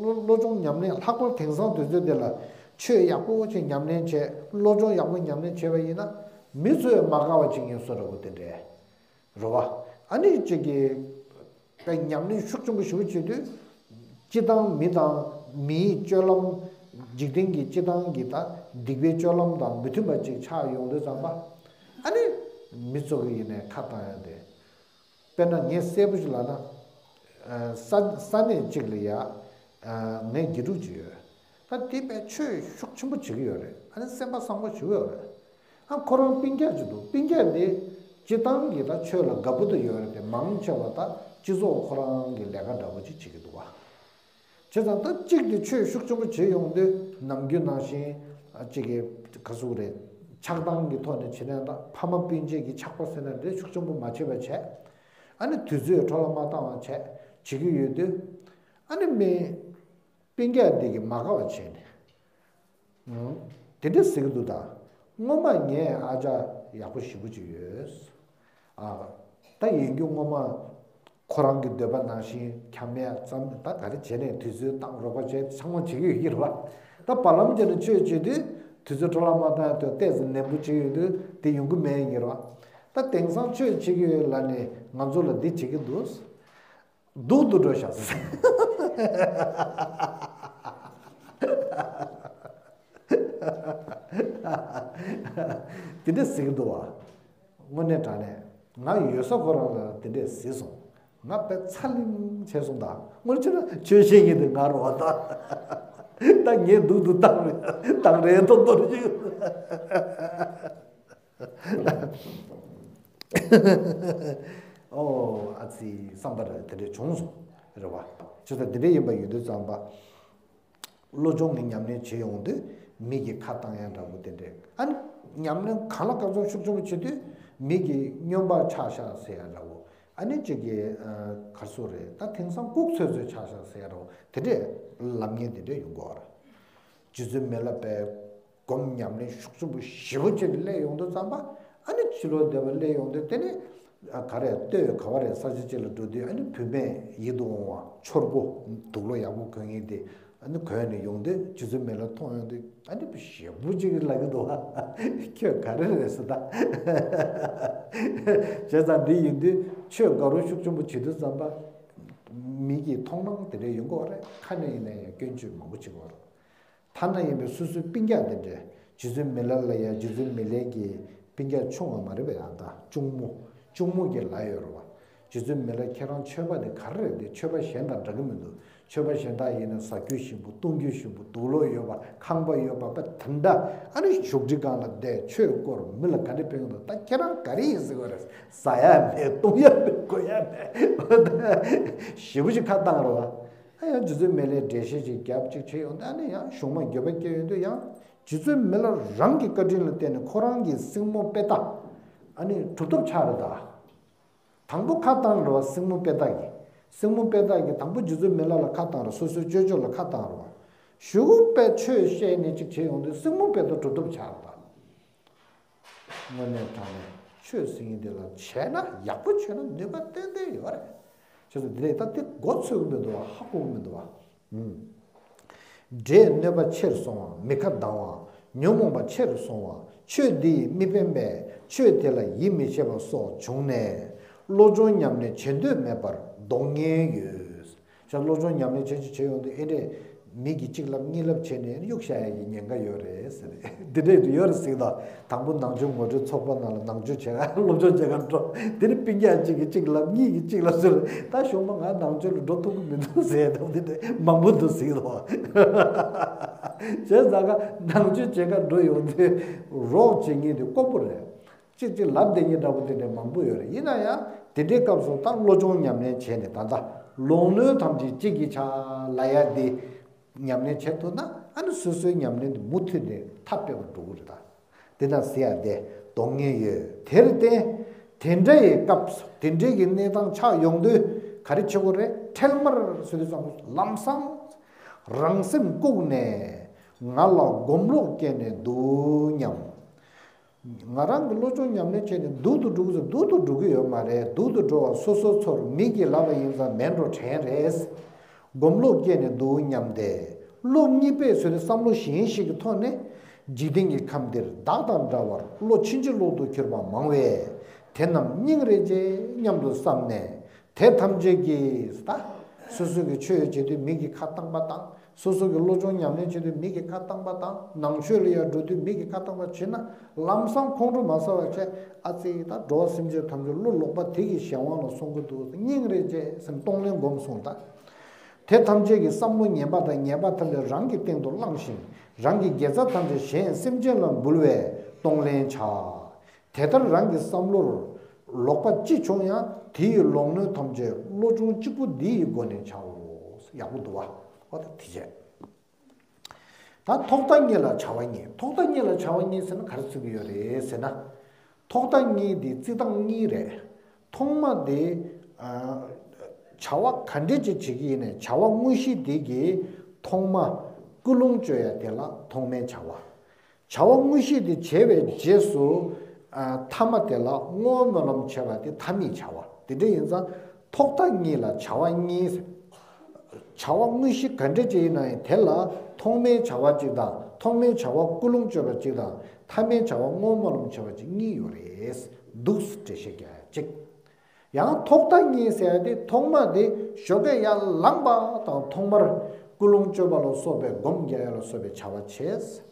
བློ་བློ་སྦྱོང་ཉམས་ལེན་ལྷག་པར་དེང་སང་དུས་ཚོད་འདི་ལ་ཆོས་ཡག་པོ་ཅིག་ཉམས་ལེན་བྱས། བློ་སྦྱོང་ཡག་པོ་ཉམས་ལེན་བྱས་པ་ཡིན་ན་མི་ཚོས་མ་དགའ་བ་ཅིག་ཡིན་བཟོ་འདྲ་པོ་དེ་འདྲས་རེད་བ། ཨ་ནི་ཅིག་གི་པའི་ཉམས་ལེན་ཤུགས་ཆེན་པོ་ཞེ་པོ་བྱེད་དུས། སྤྱི་བཏང་མི་དང་མིའི་སྤྱོད་ལམ། འཇིག་རྟེན་གྱི་སྤྱི་བཏང་གི་དང་སྡིག་པའི་སྤྱོད་ལམ་དང་མི་མཐུན་པ་ཅིག་ཆགས་ཡོང་དུས་ཙམ་པ། ཨ་ནི་མི་ཚོ་གི་ཡིན་ནའི་ཁ་བཏང་ཡ་དེ། དཔེར་ན་ངས་གསལ་པོ་ཞིག་ལབ་ན། ས་ས་གནས་གཅིག་ལ་ཡ། ངའི་དགེ་ཕྲུག་ཅིག་ཡོད། ད་དེ་པའི་ཆོས་ཤུགས་ཆེན་པོ་བྱེད་ཀྱི་ཡོད་རེད། ཨ་ནི་སེམས་པ་བཟང་པོ་ཞེ་པོ་ཡོད་རེད། ཨ་ཁོ་རང་སྤུན་ཀྱག་ཅིག་འདུག་སྤུན་ཀྱག་འདི་སྤྱི་བཏང་གི་ད་ཆོས་ལ་དགའ་པོ་དུ་ཡོད་རེད་དེ། མང་ཆེ་བ་ད་སྤྱི་ཚོགས་ཁོ་རང་གི་ལས་ཀ་འདྲ་པོ་ཅིག་བྱེད་ཀྱི་འདུག་བ། བྱས་ཙང་ད་གཅིག་དེ་ཆོས་ཤུགས་ཆེན་པོ་བྱེད་ཡོང་དུས་ནམ་རྒྱུན་ནང་བཞིན་གཅིག་གི་ག་ཟུག་རེད། ཆགས་སྡང་གི་ཐོག་ནས་བྱེད་ན་ད་ཕ་མ་སྤུན་མཆེད་ཀྱི་ཆགས་པ་ཟེར་ན་འདྲ་ཤུགས་ཆེན་པོ་མ་བྱེད་པ་བྱས། ཨ་ནི་དུས་ཚོད་འཕྲོ་བརླག་མ་བཏང་བ་བྱས་བྱེད་ཀྱི་ཡོད་དུས། ཨ་ནི་མི། སྤུན་ཀྱག་འདི་གིས་མ་དགའ་བ་བྱས་ནས། ཨང་། དེ་འདྲ་ཟེར་གྱི་འདུག་ད། སྔོན་མ་ངའི་ཨ་ཅག་ཡག་པོ་ཞེ་པོ་ཅིག་ཡོད། ཨ། ད་ཡིན་རྒྱུ་སྔོན་མ། ཁོ་རང་གི་འདོད་པ་ནང་བཞིན་འཁྱམ་ཡ་ཙམ་ད་ག་རེ་བྱས་ནས་དུས་ཚོད་བཏང་རོགས་པ་བྱས་ཚང་མ་བྱེད་ཀྱི་ཡོད་ཀྱི་རེད་བ། ད་བར་ལམ་བྱས་ནས་ཆོས་བྱེད་དུས་དུས་ཚོད་འཕྲོ་བརླག་མ་བཏང་ཡ་དེ་ཏོག་ཙམ་ནན་པོ་བྱེད་ཡོད་དུས་དེ་ཡོང་གི་མེད་ཡིན་གྱི་རེད་བ། ད་དེང་སང་ཆོས་བྱེད་ཀྱི་ཡོད་ལབ་ནས་ང་ཚོ་ལ་འདི་བྱེད་ཀྱི་འདུག་སྡུག་ཏུ་འགྲོ་ཤག་ཟེར། དེ་འདྲ་ཟེར་གྱི་འདུག་བ། དངོས་གནས་དྲང་གནས་ང་ཡོད་ས་ཁོ་རང་ལ་དེ་འདྲས་ཟེར་སོང་། ང་དཔེ་ཚ་ལིང་བྱས་སོང་ད། དངོས་ཆ་ན་ཆོས་བཤད་མཁན་དེ་ང་རེད་བ་ད། ད་ངས་སྡུག་ཏུ་བཏང་རེད་བཏང་རེད་མདོག་མདོག་ཅིག་ཨོ་ཨ་ཙི་བསམ་པ་རེ་དེ་འདྲས་བྱུང་སོང་རེད་བ། བྱས་ཙང་དེ་འདྲས་ཡིན་པ་ཡོད་དུས་ཙམ་པ། བློ་སྦྱོང་གི་ཉམས་ལེན་བྱེད་ཡོང་དུས་མི་གི་ཁ་བཏང་ཡ་འདྲ་བོ་དེ་འདྲས། ཨ་ནི་ཉམས་ལེན་གང་ལ་གང་འཚམ་ཤུགས་ཆེན་པོ་བྱེད་དུས་མི་གི་སྨྱོན་པ་ཆགས་ཤག་ཟེར་ཡ་འདྲ་བོ། ཨ་ནི་གཅིག་གི་ག་རེ་ཟེར་དགོས་རེད། ད་དེང་སང་ལྐུགས་ཚོད་ཚོད་ཆགས་ཤག་ཟེར་ཡ་འདྲ་བོ་དེ་འདྲས་ལབ་མཁན་དེ་འདྲས་ཡོང་གི་ཡོད་རེད། རྗེ་བཙུན་མི་ལ་པས་སྒོམ་ཉམས་ལེན་ཤུགས་ཆེན་པོ་ཞེ་པོ་ཅིག་སླེབས་ཡོང་དུས་ཙམ་པ། ཨ་ནི་ཕྱི་ལོགས་བསྡད་པ་སླེབས་ཡོང་དུས་དེ་ནི་ག་རེ་ལྟོས་ག་བ་རེད། ས་ཆ་གཅིག་ལ་འགྲོ་དུས་ཨ་ནི་བུད་མེད་ཡིད་དུ་འོང་བ་ཕྱུར་པོ་དུག་ལོག་ཡག་པོ་གོན་མཁན་དེ་ཨ་ནི་གོན་ནས་ཡོང་དུས་རྗེ་བཙུན་མི་ལ་མཐོང་ཡོང་དུས་ཨ་ནི་ཞེ་པོ་ཅིག་ལབ་ཀྱི་འདུག་བ། ཁྱོད་ག་རེ་རེད་ཟེར་ད། བྱས་ཙང་འདི་ཡིན་དུས་ཆོས་དགའ་རབ་ཤུགས་ཆེན་པོ་བྱེད་དུས་ཙམ་པ། མི་གི་མཐོང་སྣང་དེ་འདྲ་ཡོང་གི་ཡོད་རེད། ཁ་ནས་ཡིན་ན་ཡང་སྐྱོན་བརྗོད་མང་པོ་བྱེད་ཀྱི་ཡོད་རེད། ཐ་ན་ཡིན་པའི་སོ་སོའི་སྤུན་ཀྱག་དེ་འདྲས་རྗེ་བཙུན་མི་ལ་ལ་ཡ་རྗེ་བཙུན་མི་ལའི་གི་སྤུན་ཀྱག་ཆུང་བ་མ་རེད་པས། ཨ་ད་གཅུང་མོ། གཅུང་མོ་གི་ལ་ཡོད་རེད་བ། རྗེ་བཙུན་མི་ལ་ཁྱེད་རང་ཆོས་པ་དེ་ག་རེ་རེད་དེ། ཆོས་པ་གཞན་དང་འདྲ་གི་མི་འདུག་ཆོས་པ་གཞན་དག་ཡིན་ན་བཟའ་རྒྱུ་ཞིམ་པོ་བཏུང་རྒྱུ་ཞིམ་པོ་དུག་ལོག་ཡོད་པ་ཁང་པ་ཡོད་པ་པ་དེ་འདྲ། ཨ་ནི་བཞུགས་ཁྲི་སྒང་ལ་བསྡད་ཆོས་སྐོར་མི་ལ་ག་འདྲ་ཕན་གི་འདུག་ད་ཁྱེད་རང་ག་རེ་ཡིན་ཟེར་གི་རེད། ཟ་ཡ་མེད་བཏུང་ཡ་མེད་གོན་ཡ་མེད་ཞེ་པོ་ཅིག་ཁ་བཏང་རེད་བ། ཨ་ཡང་རྗེ་བཙུན་མི་ལའི་འགྲེལ་བཤད་ཅིག་རྒྱབ་ཅིག་བྱས་ཡོང་དུས་ཨ་ནི་ཡང་གཞུང་མ་འགྱོད་པ་སྐྱེ་ཡོང་དུས་ཡང་རྗེ་བཙུན་མི་ལ་རང་གི་བཀའ་དྲིན་ལ་བརྟེན་ནས་ཁོ་རང་གི་སྲིང་མོ་དཔེ་ལྟ། ཨ་ནི་གྲུབ་ཐོབ་ཆགས་རེད་ད། དང་པོ་ཁ་བཏང་རེད་བ་སྲིང་མོ་དཔེ་ལྟ་གི། སྲིང་མོ་དཔེ་ལྟ་གི་དང་པོ་རྗེ་བཙུན་མི་ལ་ལ་ཁ་བཏང་རེད། སོ་སོའི་སྤྱོད་ཕྱོགས་ལ་ཁ་བཏང་རེད་བ། གཞུག་གུ་དཔེ་ཆོས་བཤད་ནས་ཅིག་བྱས་ཡོང་དུས་སྲིང་མོ་དཔེ་ལྟ་གྲུབ་ཐོབ་ཆགས་རེད་ད། དངོས་གནས་དྲང་གནས་ཆོས་ཟེར་མཁན་དེ་ལ་བྱས་ན་ཡག་པོ་བྱས་ན་ནུས་པ་ཏན་ཏན་ཡོད་རེད། བྱས་ཙང་འདི་ལས་ད་དེ་མགོ་ཚོས་ཀྱི་མི་འདུག་བ། ཧ་གོ་གི་མི་འདུག་བ། ཨུམ། འདྲེས་གནོད་པ་ཆེར་སོང་བ། མི་ཁ་སྡང་བ། ཉོན་མོངས་པ་ཆེར་སོང་བ། ཆོས་འདི་ཡིས་མི་ཕན་པས་ཆོས་དེ་ལ་ཡིད་མི་ཆེས་པ་སོགས་བྱུང་ནས་བློ་སྦྱོང་ཉམས་ལེན་བྱེད་འདོད་མེད་པར་ལྡོག་ཉེན་ཡོད། ཅག་བློ་སྦྱོང་ཉམས་ལེན་བྱེད་ཅིག་བྱེད་ཡོང་དུས་ཨེ་འདྲས་མི་གིས་གཅིག་ལབ་གཉིས་ལབ་བྱས་ནས་གཡུག་བཞག་ཡ་གི་ཉེན་ཁ་ཡོད་རེད་ཟེར། འདི་འདྲས་ཡོད་རེད་ཟེར་གི་འདུག་དང་པོ་ནང་ཆོས་ངོ་སྤྲོད་ཚོགས་པ་ནང་ལ་ནང་ཆོས་བྱེད་ག་སློབ་སྦྱོང་བྱེད་ག་འགྲོ། དེ་ནས་སྤུན་ཀྱག་གཅིག་གིས་གཅིག་ལབ་གཉིས་ཀྱིས་གཅིག་ལབ་ཟེར། ད་གཞུག་མ་ང་ནང་ཆོས་ལ་འགྲོ་ཐུབ་ཀྱི་མི་འདུག་ཟེར་དང་དེ་འདྲས་མང་པོ་འདུག་ཟེར་གི་འདུག་བྱས་ཙང་ཀ་ནང་ཆོས་བྱེད་ག་འགྲོ་ཡོང་དུས་རོགས་བྱེད་མཁན་དེ་དཀོན་པོ་རེད། གཅིག་གཅིག་ལབ་བསྡད་མཁན་འདྲ་པོ་དེ་འདྲ་མང་པོ་ཡོད་རེད། ཡིན་ན་ཡང་དེ་འདྲའི་སྐབས་སུ་ད་བློ་སྦྱོང་ཉམས་ལེན་བྱས་ནས་ད་ལྟ་ལོང་ལོང་ཐམས་ཅད་གཅིག་གིས་ཆགས་ལབ་ཡ་དེ་ཉམས་ལེན་བྱེད་ཐུབ་ན་ཨ་ནི་སོ་སོའི་ཉམས་ལེན་དེ་མུ་མཐུད་ནས་ཐབས་སྤེལ་བར་འགྲོ་གི་རེད་ད། དེ་ན་ཟེར་ཡ་དེ་ལྡོག་ངེས་ཡོད། དེར་བརྟེན་དེ་འདྲ་ཡི་སྐབས་སུ་དེ་འདྲའི་གི་གནས་སྟངས་ཆགས་ཡོང་དུས་ ག་རེ་བྱེད་དགོས་རེད། འཕྲལ་མར་བཟོས་དུས་ཙམ་ལམ་སང་རང་སེམས་བཀུག་ནས་ང་ལ་སྒོམ་ལོག་སྐྱེས་ནས་འདུག་སྙམ། ང་རང་གི་བློ་སྦྱོང་ཉམས་ལེན་བྱས་ནས་སྡུག་ཏུ་འགྲོ་གི་ཟེར་སྡུག་ཏུ་འགྲོ་གི་ཡོད་མ་རེད། སྡུག་ཏུ་འགྲོ་བ་སོ་སོ་ཚོར་མིག་གིས་ལབ་པ་ཡིན་ཙང་མེད་འགྲོ་དྲན་རེད། སྒོམ་ལོག་སྐྱེས་ནས་འདུག་སྙམ་སྟེ། བློ་གཉིས་པས་བཟོས་ཏེ་བསམ་བློ་གཞན་ཞིག་གི་ཐོག་ནས། འཇིག་རྟེན་གྱི་ཁམས་འདིར་བདག་དང་འདྲ་བར་བློ་ཕྱིན་ཅི་ལོག་ཏུ་གྱུར་པ་མང་བས། དེ་རྣམས་སྙིང་རེ་རྗེ་སྙམ་དུ་བསམས་ནས། དེ་ཐམས་ཅད་ཀྱིས་ད། སོ་སོ་གི་ཆོས་བྱེད་དུས་མིག་གིས་ཁ་བཏང་པ་དང་། སོ་སོ་གི་བློ་སྦྱོང་ཉམས་ལེན་བྱེད་དུས་མིག་གིས་ཁ་བཏང་པ་དང་། ནང་ཆོས་ལ་ཡར་འགྲོ་དུས་མིག་གིས་ཁ་བཏང་པ་བྱེད་ན། ལམ་སང་ཁོང་ཁྲོ་མ་ཟ་བར་བྱས། ཨ་ཙི། ད་འགྲོ་བ་སེམས་ཅན་ཐམས་ཅད་བློ་ལོག་པ་དེ་གི་གཞན་དབང་ལ་སོང་གི་འདུག་སྙིང་རེ་རྗེ་སེམས་གཏོང་ལེན་སྒོམ་སོང་ད། དེ་ཐམས་ཅད་ཀྱི་བསམ་བློ་ངན་པ་དང་ཉེས་པ་ཐམས་ཅད་རང་གི་སྟེང་དུ་བླངས་ཤིང་། རང་གི་དགེ་རྩ་ཐམས་ཅད་གཞན་སེམས་ཅན་ལ་འབུལ་བས་གཏོང་ལེན་བྱ། དེ་ལྟར་རང་གི་བསམ་བློར་ལོག་པ་ཅི་བྱུང་ཡང་། དེ་ཡི་ལོག་གནོན་ཐམས་ཅད་བློ་སྦྱོང་གཅིག་པུ་འདི་ཡི་སྒོ་ནས་བྱའོ། ཡག་པོ་འདུག་བ། ཨོ་ད་དེ་བྱས། ད་ཐོག་མཐའ་གཉིས་ལ་བྱ་བ་གཉིས། ཐོག་མཐའ་གཉིས་ལ་བྱ་བ་གཉིས་ཟེར་ན་ག་རེ་ཟེར་གྱི་ཡོད་རེད་ཟེར་ན། ཐོག་མཐའ་གཉིས་འདི་རྩི་སྟངས་གཉིས་རེད། ཐོག་མ་དེ། ཨ། བྱ་བ་ག་འདྲས་ཅིག་བྱེད་ཀྱི་ཡིན་ནའི་བྱ་བ་དངོས་གཞི་དེ་གི་ཐོག་མ་ཀུན་སློང་བཅོ་ཡ་དེ་ལ་ཐོག་མའི་བྱ་བ། བྱ་བ་དངོས་གཞི་དེ་བྱས་པའི་རྗེས་སུ། ཨ། ཐ་མ་དེ་ལ་བསྔོ་བ་སྨོན་ལམ་བྱས་པ་དེ་ཐ་མའི་བྱ་བ། དེ་འདྲ་ཡིན་ཙང་ཐོག་མཐའ་གཉིས་ལ་བྱ་བ་གཉིས། བྱ་བ་དངོས་གཞི་ག་འདྲ་ཅིག་ཡིན་ན་ཡང་དེ་ལ་ཐོག་མའི་བྱ་བ་གཅིག་དང་། ཐོག་མའི་བྱ་བ་ཀུན་སློང་བཅོ་བ་གཅིག་དང་། ཐ་མའི་བྱ་བ་བསྔོ་བ་སྨོན་ལམ་བྱ་བ་གཅིག་གཉིས་ཡོད་རེད། འདུག་སེ་འགྲེལ་བཤད་རྒྱག་ཡ་གཅིག། ཡང་ཐོག་མཐའ་གཉིས་ཟེར་ཡ་དེ་ཐོག་མ་དེ་ཞོགས་ཀས་ཡར་ལངས་པ་དང་ཐོག་མར་ཀུན་སློང་བཅོ་བ་ལ་སོགས་པའི་སྒོམ་རྒྱག་ཡ་ལ་སོགས་པའི་བྱ་བ་བྱས།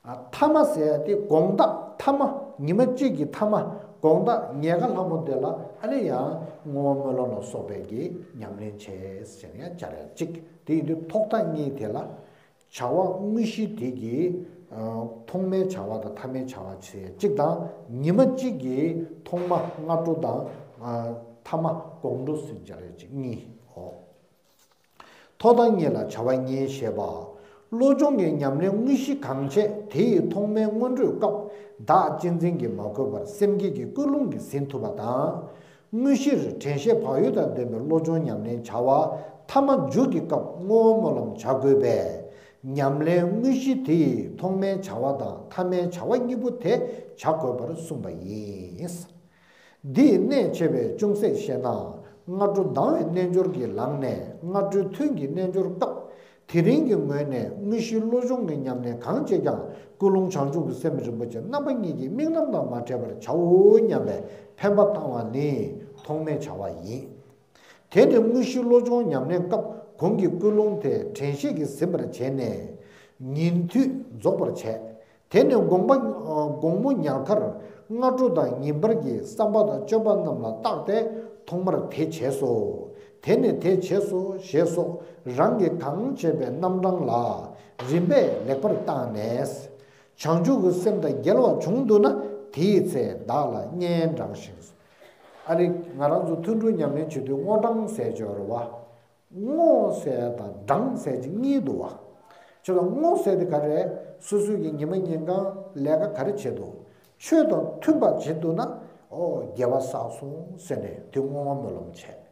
ཨ། ཐ་མ་ཟེར་ཡ་དེ་དགོང་དག་ཐ་མ། ཉི་མ་གཅིག་གི་ཐ་མ་དགོང་དག་ཉལ་ཁ་ལྷ་མོ་དེ་ལ་ཨ་ནི་ཡང་བསྔོ་བ་སྨོན་ལམ་ལ་སོགས་པའི་གི་ཉམས་ལེན་བྱས་ཟེར་ནས་ཡང་སྦྱར་ཡ་གཅིག། དེ་ཡིན་དུས་ཐོག་མཐའ་གཉིས་དེ་ལ་བྱ་བ་དངོས་གཞི་དེ་གི། ཨ། ཐོག་མའི་བྱ་བ་དང་ཐ་མའི་བྱ་བ་བྱས་གཅིག་དང་། ཉི་མ་གཅིག་གི་ཐོག་མ་སྔ་དྲོ་དང་། ཨ། ཐ་མ་དགོང་དྲོ་ཟེར་སྦྱར་ཡ་གཅིག་གཉིས། ཨོ། ཐོག་མཐའ་གཉིས་ལ་བྱ་བ་གཉིས་ཞེས་པ། བློ་སྦྱོང་གི་ཉམས་ལེན་དངོས་གཞི་གང་བྱས་དེ་ཡི་ཐོག་མའི་སྔོན་འགྲོའི་སྐབས་བདག་གཅེས་འཛིན་གྱིས་མ་གོས་པར་སེམས་བསྐྱེད་ཀྱི་ཀུན་སློང་གིས་ཟིན་ཐུབ་པ་དང་། དངོས་གཞིར་དྲན་ཤེས་བག་ཡོད་དང་ལྡན་པའི་བློ་སྦྱོང་ཉམས་ལེན་བྱ་བ་ཐ་མ་མཇུག་གི་སྐབས་བསྔོ་བ་སྨོན་ལམ་བྱ་དགོས་པས། ཉམས་ལེན་དངོས་གཞི་དེ་ཡི་ཐོག་མའི་བྱ་བ་དང་ཐ་མའི་བྱ་བ་གཉིས་པོ་དེ་བྱ་དགོས་པར་གསུངས་པ་ཡིན། འདིས་གནད་ཆེ་བས་ཅུང་ཟད་བཤད་ན། སྔ་དྲོ་ལྡང་བའི་རྣལ་འབྱོར་གྱིས་ལངས་ནས་སྔ་དྲོའི་ཐུན་གྱི་རྣལ་འབྱོར་སྐབས། དེ་རིང་གི་ངོས་ནས་དངོས་གཞིའི་བློ་སྦྱོང་གི་ཉམས་ལེན་གང་བྱེད་ཀྱང་ཀུན་སློང་བྱང་ཆུབ་ཀྱི་སེམས་རིན་པོ་ཆེ་རྣམ་པ་གཉིས་ཀྱི་དམིགས་རྣམ་དང་མ་བྲལ་བར་བྱའོ་སྙམ་པའི་འཕེན་པ་བཏང་བ་ནི་ཐོག་མའི་བྱ་བ་ཡིན། དེ་ནི་དངོས་གཞིའི་བློ་སྦྱོང་ཉམས་ལེན་སྐབས་གོང་གི་ཀུན་སློང་དེ་དྲན་ཤེས་ཀྱིས་ཟིན་པར་བྱས་ནས་ཉིན་དུས་རྫོགས་པར་བྱས། དེ་ནས་དགོང་པ། དགོང་མོ་ཉལ་ཁར་སྔ་དྲོ་དང་ཉིན་པར་གྱི་བསམ་པ་དང་སྤྱོད་པ་རྣམས་ལ་བརྟགས་ཏེ་ཐོག་མར་དེ་བྱས་སོ། དེ་ནས་དེ་བྱས་སོ་ཞེས་སོགས་རང་གིས་གང་བྱས་པའི་རྣམ་གྲངས་ལ་རིམ་པས་ལེགས་པར་བརྟགས་ནས། བྱང་ཆུབ་ཀྱི་སེམས་དང་འགལ་བ་བྱུང་འདུག་ན་དེའི་ཚེ་བདག་ལ་སྙན་དྲང་ཞིང་། ཨ་རི་ང་རང་ཚོ་ཐུན་དྲུག་ཉམས་ལེན་བྱེད་དུས་བསྔོ་བགྲང་ཟེར་གྱི་ཡོད་རེད་བ། བསྔོ་ཟེར་དང་དྲང་ཟེར་གྱི་གཉིས་འདུག་བ། ཁྱོད་ལ་བསྔོ་ཟེར་དེ་ག་རེ། སོ་སོའི་གི་ཉི་མ་ཉིན་གང་ལས་ཀ་ག་རེ་བྱེད་འདུག་ཆོས་དང་མཐུན་པ་བྱེད་འདུག་ན། ཨོ་དགེ་བ་བསགས་སོང་ཟེར་ནས་དེ་བསྔོ་བ་སྨོན་ལམ་བྱས།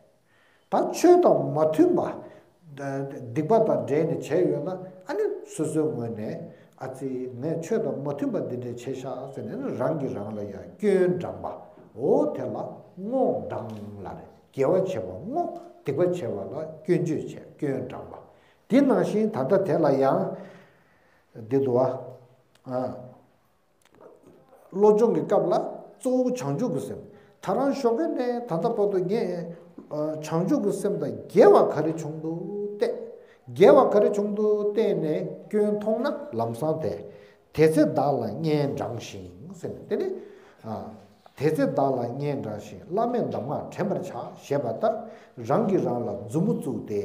ད་ཆོས་དང་མ་མཐུན་པ། སྡིག་པ་དང་འབྲེལ་ནས་བྱས་ཡོད་ན་ཨ་ནི་སོ་སོའི་ངོས་ནས་ཨ་ཙི་ངས་ཆོས་དང་མ་མཐུན་པ་འདི་འདྲ་བྱས་ཤག་ཟེར་ནས་རང་གིས་རང་ལ་ཡང་སྐྱོན་བགྲངས་པ། འོ་དེ་ལ་བསྔོ་བགྲང་ལབ་རེད། དགེ་བ་བྱེད་པ་བསྔོ། སྡིག་པ་བྱས་པ་ལ་སྐྱོན་བརྗོད་བྱས། སྐྱོན་བགྲངས་པ། དེ་ནང་བཞིན་ད་ལྟ་དེ་ལ་ཡང་། འདི་འདུག་བ། ཨ། བློ་སྦྱོང་གི་སྐབས་ལ་གཙོ་བོ་བྱང་ཆུབ་ཀྱི་སེམས། ད་རང་ཞོགས་ཀས་ནས་ད་ལྟ་བར་དུ་ངས་བྱང་ཆུབ་ཀྱི་སེམས་དང་འགལ་བ་ག་རེ་བྱུང་འདུག་བལྟས། འགལ་བ་ག་རེ་བྱུང་འདུག་བལྟས་ནས་སྐྱོན་མཐོང་ན་ལམ་སང་དེ། དེ་ཚེ་བདག་ལ་སྙན་དྲང་ཞིང་ཟེར་ནས་དེ་ནི། ཨ། དེ་ཚེ་བདག་ལ་སྙན་དྲང་ཞིང་བླ་མེད་གདམས་ངག་དྲན་པར་བྱ་ཞེས་པ་ལྟར་རང་གིས་རང་ལ་མཛུབ་མོ་བཙུགས་ཏེ།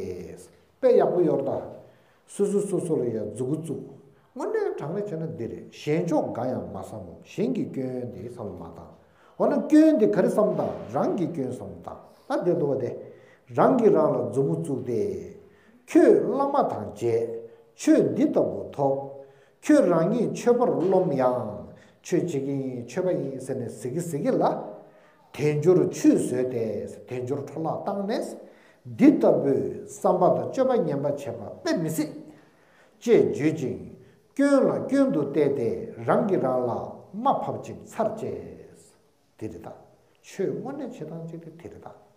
དཔེ་ཡག་པོ་ཡོད་ད། སོ་སོ་སོ་སོ་ལ་ཡང་མཛུབ་གུ་བཙུགས། དངོས་གནས་དྲང་གནས་བྱས་ན་འདི་རེད། གཞན་ཕྱོགས་འགའ་ཡང་མ་བསམ་མོ། གཞན་གྱི་སྐྱོན་འདི་བསམ་བློ་མ་བཏང་། འོ་ན་སྐྱོན་འདི་ག་རེ་བསམ་བཏང་། རང་གི་སྐྱོན་བསམ་བཏང་། ད་བསྡད་འདུག་བ་དེ། རང་གིས་རང་ལ་མཛུབ་མོ་བཙུགས་ཏེ། ཁྱོད་བླ་མ་དང་མཇལ། ཆོས་འདི་ལྟ་བུ་ཐོབ། ཁྱོད་རང་ཉིད་ཆོས་པར་རློམ་ཡང་། ཆོས་བྱེད་ཀྱི་ཡིན་ཆོས་པ་ཡིན་ཟེར་ནས་ཟེར་གི་ཟེར་གི་ལ། དལ་འབྱོར་ཆུད་ཟོས་ཏེ། དལ་འབྱོར་འཕྲོ་བརླག་བཏང་ནས། འདི་ལྟ་བུའི་བསམ་པ་དང་སྤྱོད་པ་ངན་པ་བྱེད་པ་དཔེ་མི་སྲིད། ཅེས་བརྗོད་ཅིང་སྐྱོན་ལ་སྐྱོན་དུ་བལྟས་ཏེ་རང་གིས་རང་ལ་དམའ་ཕབ་ཅིང་ཚར་བཅད། དེ་རེད་ད། ཆོས་དངོས་གནས་བྱེད་སྟངས་གཅིག་དེ་དེ་རེད་ད།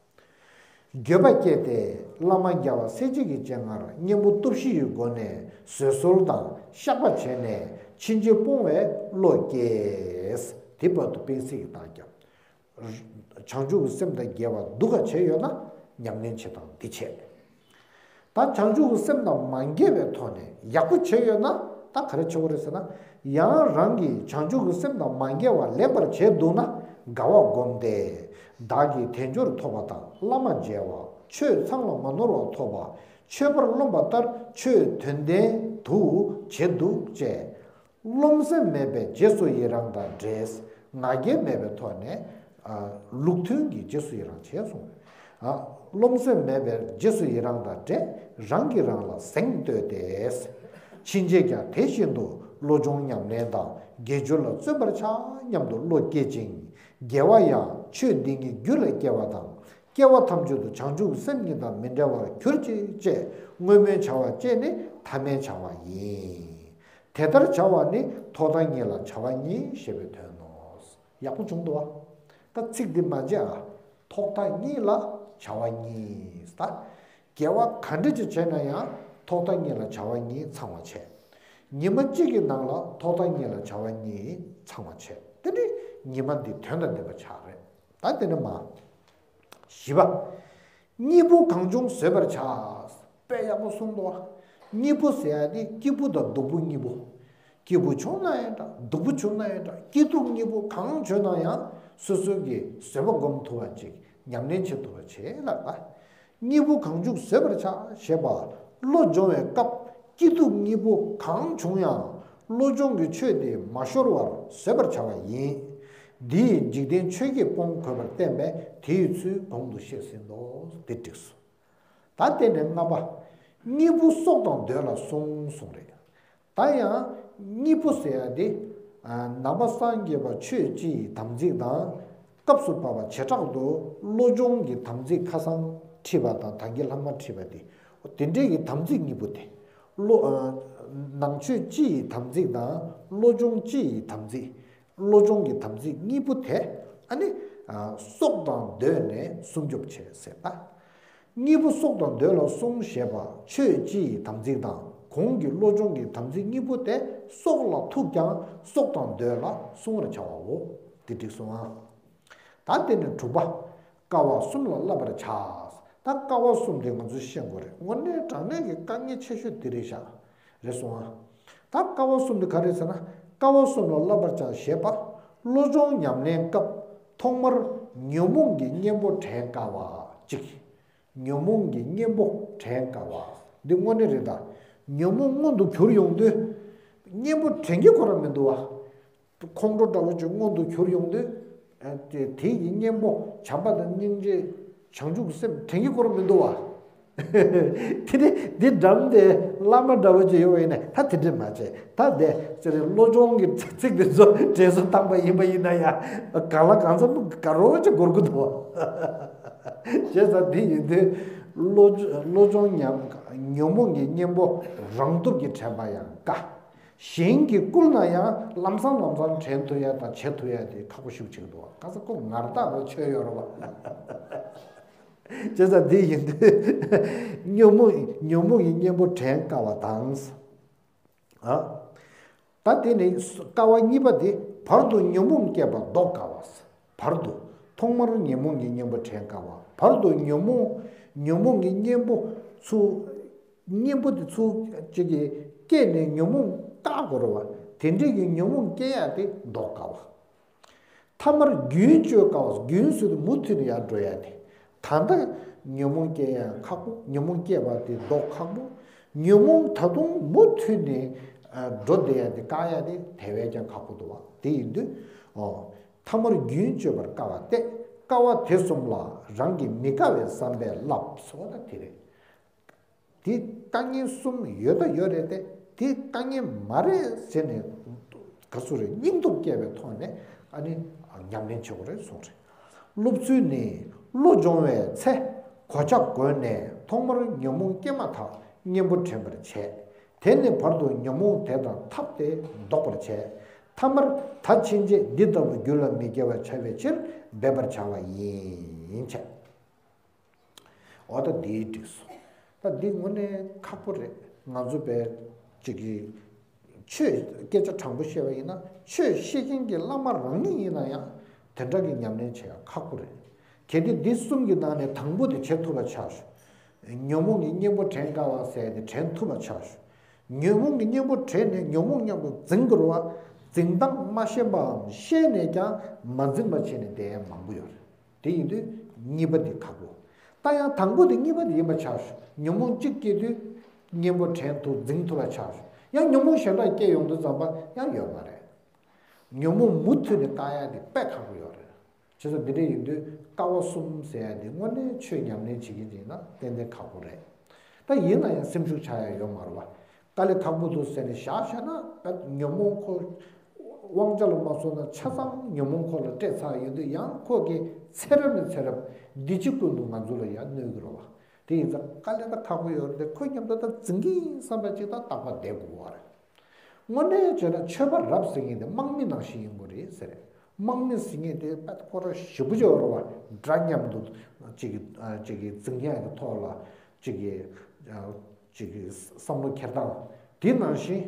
འགྱོད་པ་སྐྱེས་ཏེ་བླ་མ་རྒྱལ་བ་སྲས་བཅས་ཀྱི་སྤྱན་སྔར་གཉེན་པོ་སྟོབས་བཞི་ཡི་སྒོ་ནས་བཟོད་གསོལ་དང་བཤགས་པ་བྱས་ནས་ཕྱིན་ཆད་སྤོང་བའི་བློ་སྐྱེས། དེ་བར་དུ་སྤེལ་གསེར་གྱི་རྟགས་བརྒྱབ། བྱང་ཆུབ་ཀྱི་སེམས་དང་འགལ་བ་སྡུག་ག་བྱས་ཡོད་ན་ཉམས་ལེན་བྱེད་སྟངས་འདི་བྱས། ད་བྱང་ཆུབ་ཀྱི་སེམས་དང་མ་འགལ་བའི་ཐོག་ནས་ཡག་པོ་བྱས་ཡོད་ན་ད་ག་རེ་བྱེད་དགོས་རེད་ཟེར་ན། ཡང་རང་གིས་བྱང་ཆུབ་ཀྱི་སེམས་དང་མ་འགལ་བ་ལེགས་པར་བྱས་འདུག་ན་དགའ་བ་བསྒོམ་སྟེ། བདག་གིས་དལ་འབྱོར་ཐོབ་པ་དང་བླ་མ་མཇལ་བ། ཆོས་ཚང་ལ་མ་ནོར་བ་ཐོབ་པ། ཆོས་པར་རློམ་པ་ལྟར་ཆོས་དོན་ལྡན་དུ་བྱེད་འདུག་ཅེས། རློམ་སེམས་མེད་པའི་རྗེས་སུ་ཡི་རང་དང་འབྲེལ། ང་རྒྱལ་མེད་པའི་ཐོག་ནས་ཨ་ལུགས་མཐུན་གྱི་རྗེས་སུ་ཡི་རང་བྱས་སོང་། ཨ་རློམ་སེམས་མེད་པའི་རྗེས་སུ་ཡི་རང་དང་འབྲེལ། རང་གིས་རང་ལ་གཟེངས་བསྟོད་དེ། ཕྱིན་ཆད་ཀྱང་དེ་བཞིན་དུ་བློ་སྦྱོང་ཉམས་ལེན་དང་དགེ་སྦྱོར་ལ་བརྩོན་པར་བྱ་སྙམ་དུ་བློ་བསྐྱེད་ཅིང་། དགེ་བ་ཡང་ཆོས་འདི་ཉིད་རྒྱུད་ལ་སྐྱེ་བ་དང་། སྐྱེ་བ་ཐམས་ཅད་དུ་བྱང་ཆུབ་སེམས་ཉིད་དང་མི་འབྲལ་བར་གྱུར་ཅིག་ཅེས་བསྔོ་སྨོན་བྱ་བ་བཅས་ནི་ཐ་མའི་བྱ་བ་ཡིན། དེ་ལྟར་བྱ་བ་ནི་ཐོག་མཐའ་གཉིས་ལ་བྱ་བ་གཉིས་ཞེས་པའི་དོན་ནོ། ཡག་པོ་བྱུང་འདུག་བ། ད་ཚིག་འདི་མ་བརྗེད་ཨ། ཐོག་མཐའ་གཉིས་ལ་བྱ་བ་གཉིས་ད། དགེ་བ་ག་འདྲ་ཅིག་བྱས་ན་ཡང་ཐོག་མཐའ་གཉིས་ལ་བྱ་བ་གཉིས་ཚང་བ་བྱས། ཉི་མ་གཅིག་གི་ནང་ལ་ཐོག་མཐའ་གཉིས་ལ་བྱ་བ་གཉིས་ཚང་བ་བྱས། དེ་ནི་ཉི་མ་འདི་དོན་དང་ལྡན་པ་ཆགས་རེད། ད་དེ་ནི་མ། བཞི་པ། སྐྱིད་པོ་གང་བྱུང་བཟོད་པར་བྱ། དཔེ་ཡག་པོ་གསུངས་འདུག་བ། སྐྱིད་པོ་ཟེར་ཡ་དེ་སྐྱིད་པོ་དང་སྡུག་པོ་གཉིས་པོ། སྐྱིད་པོ་བྱུང་ན་ཡང་འདྲ་སྡུག་པོ་བྱུང་ན་ཡང་འདྲ་སྐྱིད་སྡུག་གཉིས་པོ་གང་བྱུང་ན་ཡང་སོ་སོ་གིས་བཟོད་པ་སྒོམ་ཐུབ་པ་ཅིག་ཉམས་ལེན་བྱེད་ཐུབ་པ་བྱེད་ལབ་པ། སྐྱིད་པོ་གང་བྱུང་བཟོད་པར་བྱ་ཞེས་པ། བློ་སྦྱོང་བའི་སྐབས་སྐྱིད་སྡུག་གཉིས་པོ་གང་བྱུང་ཡང་བློ་སྦྱོང་གི་ཆོས་དེ་མ་ཤོར་བར་བཟོད་པར་བྱ་བ་ཡིན། འདི་ཡིས་འཇིག་རྟེན་ཆོས་བརྒྱད་སྤོང་དགོས་པར་བསྟན་པས་དེ་ཡི་ཚུལ་གོང་དུ་བཤད་ཟིན་ཏོ། དེ་འགྲིགས་སོ། ད་དེ་ནས་ལྔ་པ། སྐྱིད་པོ་སྲོག་དང་འདོད་ལ་སྲུང་གསུངས་རེད། ད་ཡང་སྐྱིད་པོ་ཟེར་ཡ་དེ། ནང་པ་སངས་རྒྱས་པ་ཆོས་སྤྱི་ཡི་དམ་ཚིག་དང་། སྐབས་སུ་བབ་པ་བྱེ་བྲག་ཏུ་བློ་སྦྱོང་གི་དམ་ཚིག་ཁ་སང་ཁྲིད་པ་དང་ད་གིན་ལྷག་མ་ཁྲིད་པ་དེ། དེ་འདྲའི་གི་དམ་ཚིག་གཉིས་པོ་དེ། བློ། ནང་ཆོས་སྤྱི་ཡི་དམ་ཚིག་དང་བློ་སྦྱོང་སྤྱི་ཡི་དམ་ཚིག་བློ་སྦྱོང་གི་དམ་ཚིག་གཉིས་པོ་དེ་ཨ་ནི་སྲོག་དང་བསྡོས་ནས་སྲུང་སྐྱོབ་བྱེད་ཟེར་ད། སྐྱིད་པོ་སྲོག་དང་འདོད་ལ་སྲུང་ཞེས་པ་ཆོས་སྤྱི་ཡི་དམ་ཚིག་དང་གོང་གི་བློ་སྦྱོང་གི་དམ་ཚིག་གཉིས་པོ་དེ་སྲོག་ལ་ཐུག་ཀྱང་སྲོག་དང་འདོད་ལ་སྲུང་བར་བྱ་བའོ། དེ་འགྲིགས་སོང་ཨ། ད་དེ་ནས་དྲུག་པ། དཀའ་བ་གསུམ་ལ་བསླབ་པར་བྱ། ད་དཀའ་བ་གསུམ་དེ་ང་ཚོས་ཤེས་དགོས་རེད། དངོས་གནས་དྲང་གནས་ཀྱི་དཀའ་ངལ་ཆེ་ཤོས་དེ་རེད་ཤག་རེད་སོང་ཨ། ད་དཀའ་བ་གསུམ་དེ་ག་རེ་ཟེར་ན། དཀའ་བ་གསུམ་ལ་བསླབ་པར་བྱ་ཞེས་པ། བློ་སྦྱོང་ཉམས་ལེན་སྐབས་ཐོག་མར་ཉོན་མོངས་ཀྱི་གཉེན་པོ་དྲན་དཀའ་བ་གཅིག་ཉོན་མོངས་ཀྱི་གཉེན་པོ་དྲན་དཀའ་བ། འདི་དངོས་གནས་རེད་ད། ཉོན་མོངས་མངོན་དུ་གྱུར་ཡོང་དུས། གཉེན་པོ་དྲན་གྱི་ཁོ་རང་མི་འདུག་བ། ཁོང་ཁྲོ་འདྲ་བོ་ཅིག་མངོན་དུ་གྱུར་ཡོང་དུས། དེ་དེ་ཡི་གཉེན་པོ་བྱམས་པ་དང་སྙིང་རྗེ་བྱང་ཆུབ་ཀྱི་སེམས་དྲན་གྱི་ཁོ་རང་མི་འདུག་བ། དེ་ནི་འདི་འགྲམ་དེ་བླ་མ་འདྲ་བོ་ཅིག་ཡོད་པ་ཡིན་ན་ད་དེ་འདྲ་མ་བྱེད་ད་དེ་ཅི་རེད་བློ་སྦྱོང་གི་ཚིག་དེ་ཚོ་དྲན་གསོ་བཏང་པ་ཡིན་པ་ཡིན་ན་ཡང་གང་ལ་གང་འཚམ་དགའ་རོགས་ཅིག་འགོར་གི་འདུག་བ། བྱས་ཙང་འདི་ཡིན་དུས་བློ་བློ་སྦྱོང་ཉམས་ཉོན་མོངས་ཀྱི་གཉེན་པོ་རང་སྟོབས་ཀྱིས་དྲན་པ་ཡང་དཀའ། གཞན་གྱིས་བསྐུལ་ན་ཡང་ལམ་སང་ལམ་སང་དྲན་ཐུབ་ཡ་དང་བྱེད་ཐུབ་ཡ་དེ་ཁག་པོ་ཞིག་ཆགས་འདུག་བ། ཁ་ས་ཁོ་ངར་ཐག་པ་ཆོད་ཡོད་རེད་བ། བྱས་ཙང་འདི་ཡིན་དུས་ཉོན་མོངས་ཉོན་མོངས་ཀྱི་གཉེན་པོ་དྲན་དཀའ་བ་དང་། ཨ། ད་དེ་ནི་དཀའ་བ་གཉིས་པ་དེ་བར་དུ་ཉོན་མོངས་སྐྱེས་པ་ལྡོག་དཀའ་བ། བར་དུ་ཐོག་མར་ཉོན་མོངས་ཀྱི་གཉེན་པོ་དྲན་དཀའ་བ། བར་དུ་ཉོན་མོངས་ཉོན་མོངས་ཀྱི་གཉེན་པོ་ཚུར། གཉེན་པོ་དེ་ཚུར་ཅིག་གིས་སྐྱེས་ནས་ཉོན་མོངས་བཀག་དགོས་རེད་བ། དེ་འདྲས་ཀྱི་ཉོན་མོངས་སྐྱེ་ཡ་དེ་ལྡོག་དཀའ་བ། ཐ་མར་རྒྱུན་གཅོད་དཀའ་བ། རྒྱུན་ཟེར་དུས་མུ་མཐུད་ནས་ཡར་འགྲོ་ཡ་དེ། ད་ལྟ་ཉོན་མོངས་སྐྱེ་ཡ་ཁག་པོ། ཉོན་མོངས་སྐྱེས་པ་དེ་ལྡོག་ཁག་པོ། ཉོན་མོངས་ད་དུང་མུ་མཐུད་ནས་འགྲོ་བསྡད་ཡ་དེ་བཀག་ཡ་དེ་དེ་བས་ཀྱང་ཁག་པོ་འདུག་བ། དེ་ཡིན་དུས་ཨོ། ཐ་མར་རྒྱུན་གཅོད་པར་དཀའ་བ་སྟེ། དཀའ་བ་དེ་གསུམ་ལ་རང་གིས་མི་དཀའ་བའི་བསམ་པས་བསླབ་ཟེར་བ་ད་དེ་རེད། དེ་དཀའ་ངལ་གསུམ་ཡོད་ད་ཡོད་རེད་དེ། དེ་དཀའ་ངལ་མ་རེད་ཟེར་ནས་ག་ཚོད་རེད་སྙིང་སྟོབས་བསྐྱེད་པའི་ཐོག་ནས་ཨ་ནི་ཉམས་ལེན་བྱེད་དགོས་རེད་གསུངས་རེད། སློབ་ཚུལ་ནི་བློ་སྦྱོང་བའི་ཚེ། གོ་ཆ་བགོས་ནས་ཐོག་མར་ཉོན་མོངས་སྐྱེས་མ་ཐག་གཉེན་པོ་དྲན་པར་བྱས། དེ་ནས་བར་དུ་ཉོན་མོངས་དེ་དང་ཐབས་དེ་ལྡོག་པར་བྱས། ཐ་མར་ད་ཕྱིན་ཆད་འདི་ལྟ་བུ་རྒྱུད་ལ་མི་སྐྱེ་བར་བྱ་བའི་ཕྱིར་འབད་པར་བྱ་བ་ཡིན་བྱས། འོ་ད་འདིའི་འགྲིག་སོང་། ད་འདི་དངོས་གནས་ཁག་པོ་རེད། ང་ཚོ་བས་ཅིག་གིས་ཆོས་སྐད་ཆ་དྲང་པོ་བཤད་པ་ཡིན་ན་ཆོས་བཤད་མཁན་གྱི་བླ་མ་རང་ཉིད་ཡིན་ན་ཡང་དེ་འདྲ་གི་ཉམས་ལེན་བྱེད་ཡ་ཁག་པོ་རེད། གལ་ཏེ་འདི་གསུམ་གྱི་ནང་ནས་དང་པོ་དེ་བྱེད་ཐུབ་པ་ཆགས་ཤོག། ཉོན་མོངས་ཀྱི་གཉེན་པོ་དྲན་དཀའ་བ་ཟེར་ཡ་དེ་དྲན་ཐུབ་པ་ཆགས་ཤོག། ཉོན་མོངས་ཀྱི་གཉེན་པོ་དྲན་ནས་ཉོན་མོངས་མཉམ་དུ་འཛིང་དགོས་རེད་བ། འཛིང་སྟངས་མ་ཤེས་པའམ་ཤེས་ནས་ཀྱང་མ་འཛིང་བ་བྱས་ནས་བསྡད་ཡ་མང་པོ་ཡོད་རེད། དེ་ཡིན་དུས་གཉིས་པ་འདི་ཁག་པོ། ད་ཡང་དང་པོ་དེ་གཉིས་པ་དེ་ཡིན་པ་ཆགས་ཤོག། ཉོན་མོངས་གཅིག་སྐྱེས་དུས་གཉེན་པོ་དྲན་ཐུབ་འཛིང་ཐུབ་པ་ཆགས་ཤོག། ཡང་ཉོན་མོངས་གཞན་དག་སྐྱེས་ཡོང་དུས་ཙམ་པ་ཡང་ཡོད་མ་རེད། ཉོན་མོངས་མུ་མཐུད་ནས་བཀག་ཡ་དེ་དཔེ་ཁག་པོ་ཡོད་རེད། བྱས་ཙང་འདི་འདྲ་ཡིན་དུས་དཀའ་བ་གསུམ་ཟེར་ཡ་དེ་དངོས་གནས་ཆོས་ཉམས་ལེན་བྱེད་ཀྱི་ཡིན་ན་ཏན་ཏན་ཁག་པོ་རེད། ད་ཡིན་ན་ཡང་སེམས་ཤུགས་ཆག་ཡ་ཡོད་མ་རེད་བ། དཀའ་ལས་ཁག་པོ་འདུག་ཟེར་ནས་བཞག་བཞག་ན་ད་ཉོན་མོངས་ཁོ་དབང་ཆ་ལ་མ་སོང་ན་ཆ་ཚང་ཉོན་མོངས་ཁོ་ལ་སྤྲད་ཚར་ཡོད་དུས་ཡང་ཁོ་གི་ཚེ་རབས་ནས་ཚེ་རབས་འདི་ཕྱི་ཀུན་ཏུ་ང་ཚོ་ལ་ཡང་གནོད་ཀྱི་རེད་བ། དེ་ཡིན་ཙང་དཀའ་ལས་ད་ཁག་པོ་ཡོད་རེད་དེ་ཁོ་མཉམ་དུ་ད་འཛིང་གི་ཡིན་བསམ་པ་ཅིག་ད་རྟག་པར་བསྡད་དགོས་པ་རེད། དངོས་གནས་བྱས་ན་ཆོས་པ་རབ་ཟེར་མཁན་དེ་དམག་མི་ནང་བཞིན་ཡིན་དགོས་རེད་ཟེར། དམག་མི་ཟེར་མཁན་དེ་དཔེ་ཁོ་རང་ཞེ་པོ་ཅིག་ཡོད་རེད་བ། དགྲ་མཉམ་དུ་ཅིག་གི་ཅིག་གི་འཛིང་ཡག་གི་ཐོག་ལ་ཅིག་གི་ཅིག་གི་བསམ་བློ་འཁྱེར་སྟངས་དེ་ནང་བཞིན་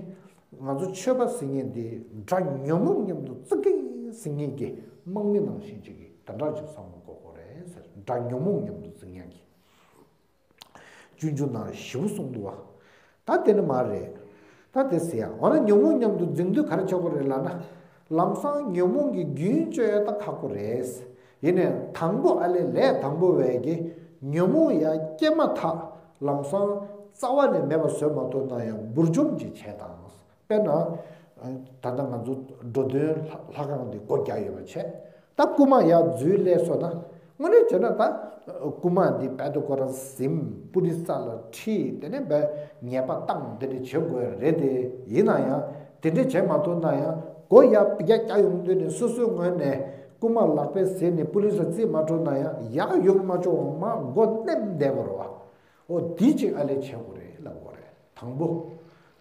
ང་ཚོ་ཆོས་པ་ཟེར་མཁན་དེ་དགྲ་ཉོན་མོངས་མཉམ་དུ་བཙུགས་ཀྱི་ཟེར་མཁན་གྱི་དམག་མི་ནང་བཞིན་ཅིག་གི་དེ་འདྲ་ཅིག་བསམ་བློ་འཁོར་དགོས་རེད་ཟེར། དགྲ་ཉོན་མོངས་མཉམ་དུ་འཛིང་ཡག་གི། སྤྱོད་འཇུག་ནང་ཞིབ་གསུངས་འདུག་བ། ད་དེ་ནི་མ་རེད། ད་དེ་ཟེར་ཡ་འོ་ན་ཉོན་མོངས་མཉམ་དུ་འཛིང་དུས་ག་རེ་བྱེད་དགོས་རེད་ལབ་ན། ལམ་སང་ཉོན་མོངས་ཀྱི་རྒྱུན་གཅོད་ཡ་ད་ཁག་པོ་རེད། ཡིན་ནའི་དང་པོ་ཨ་ལས་ལས་དང་པོ་བས་ཀྱི་ཉོན་མོངས་ཡ་སྐྱེས་མ་ཐག་ལམ་སང་རྩ་བ་ནས་མེད་པ་བཟོས་མ་ཐུབ་ན་ཡང་འབུར་འཇོམས་ཅིག་བྱས་དང་། དཔེར་ན། ད་ལྟ་ང་ཚོ་འགྲོ་དོན་ལྷ་ཁང་འདི་སྒོ་རྒྱག་ཡོད་པ་བྱས། ད་རྐུ་མ་ཡར་འཛུལ་སླེབས་སོང་ན། དངོས་གནས་བྱས་ན་ད་རྐུ་མ་འདི་རྦད་དེ་ཁོ་རང་ཟིན་པུ་ལི་ས་ལ་ཁྲིད་དེ་ནས་རྦད་ཉེས་པ་བཏང་དེ་འདྲ་བྱེད་དགོས་རེད་དེ་ཡིན་ན་ཡང་དེ་འདྲ་བྱེད་མ་ཐུབ་ན་ཡང་སྒོ་ཡར་རྒྱག་རྒྱག་ཡོང་དུས་ནས་སོ་སོའི་ངོས་ནས་རྐུ་མ་ལག་པས་ཟིན་ནས་པུ་ལི་ས་རྩིས་མ་འཕྲོད་ན་ཡང་ཡར་ཡོང་མ་བྱུང་བ་མ་སྒོ་མནན་བསྡད་པ་རེད་བ། འོ་འདི་གཅིག་ཨ་ལས་བྱེད་དགོས་རེད་ལབ་དགོས་རེད། དང་པོ།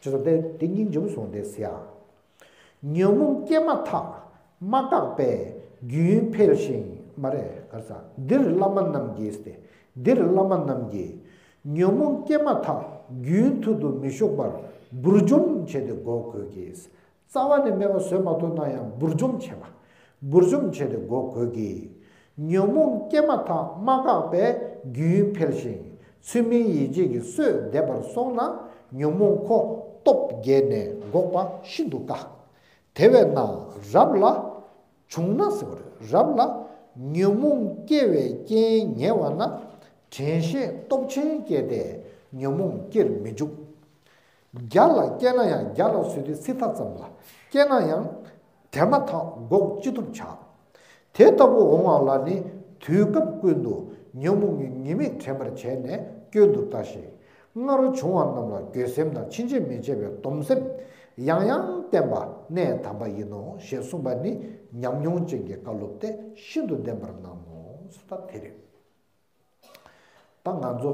ཅེས་སོགས་ཏེ་དེ་སྙིང་རྗེ་པོ་སོང་སྟེ་ཟེར་ཡ། ཉོན་མོངས་སྐྱེས་མ་ཐག་མ་བཀག་པས་རྒྱུན་འཕེལ་ཞིང་མ་རེད་གར་ས་འདིར་བླ་མ་རྣམས་ཀྱིས་ཏེ་འདིར་བླ་མ་རྣམས་ཀྱིས་ཉོན་མོངས་སྐྱེས་མ་ཐག་རྒྱུན་མཐུད་དུ་མི་ཞུགས་པར་འབུར་འཇོམས་བྱས་ཏེ་འགོག་དགོས་ཀྱི། རྩ་བ་ནས་མེད་པ་བཟོས་མ་ཐུབ་ན་ཡང་འབུར་འཇོམས་བྱེད་པ། འབུར་འཇོམས་བྱས་ཏེ་འགོག་དགོས་ཀྱི། ཉོན་མོངས་སྐྱེས་མ་ཐག་མ་བཀག་པས་རྒྱུན་འཕེལ་ཞིང་ཚུལ་མིན་ཡིད་བྱེད་ཀྱི་གསོས་འདེབས་པར་སོང་ན་ཉོན་མོངས་ཁོ་སྟོབས་རྒྱས་ནས་འགོག་པ་ཤིན་ཏུ་དཀའ། དེ་བས་ན་རབ་ལ་བྱུང་ན་ཟེར་བ་རེད། རབ་ལ་ཉོན་མོངས་སྐྱེ་བའི་རྐྱེན་ཉེ་བ་ན་དྲན་ཤེས་སྟོབས་ཆེན་སྐྱེས་ཏེ་ཉོན་མོངས་སྐྱེར་མི་འཇུག། བརྒྱ་ལ་སྐྱེས་ན་ཡང་བརྒྱ་ལ་བཟོས་ཏེ་སྲིད་མཐའ་ཙམ་ལ་སྐྱེས་ན་ཡང་དེ་མ་ཐག་འགོག་ཅི་ཐུབ་བྱ། དེ་ལྟ་བུ་འོང་བ་ལ་ནི་དུས་སྐབས་ཀུན་ཏུ་ཉོན་མོངས་ཀྱི་ཉེས་དམིགས་དྲན་པར་བྱས་ནས་སྐྱོན་དུ་ལྟ་ཞིང་སྔར་བྱུང་བ་རྣམས་ལ་འགྱོད་སེམས་དང་ཕྱིན་ཆད་མི་བྱེད་པའི་སྡོམ་སེམས་ཡང་ཡང་བསྟེན་པ་གནད་དམ་པ་ཡིན་ནོ་ཞེས་གསུངས་པ་ནི་ཉམས་མྱོང་ཅན་གྱི་བཀའ་སློབ་སྟེ་ཤིན་ཏུ་བདེན་པར་སྣང་ངོ་། ད་དེ་རེད། ད་ང་ཚོ་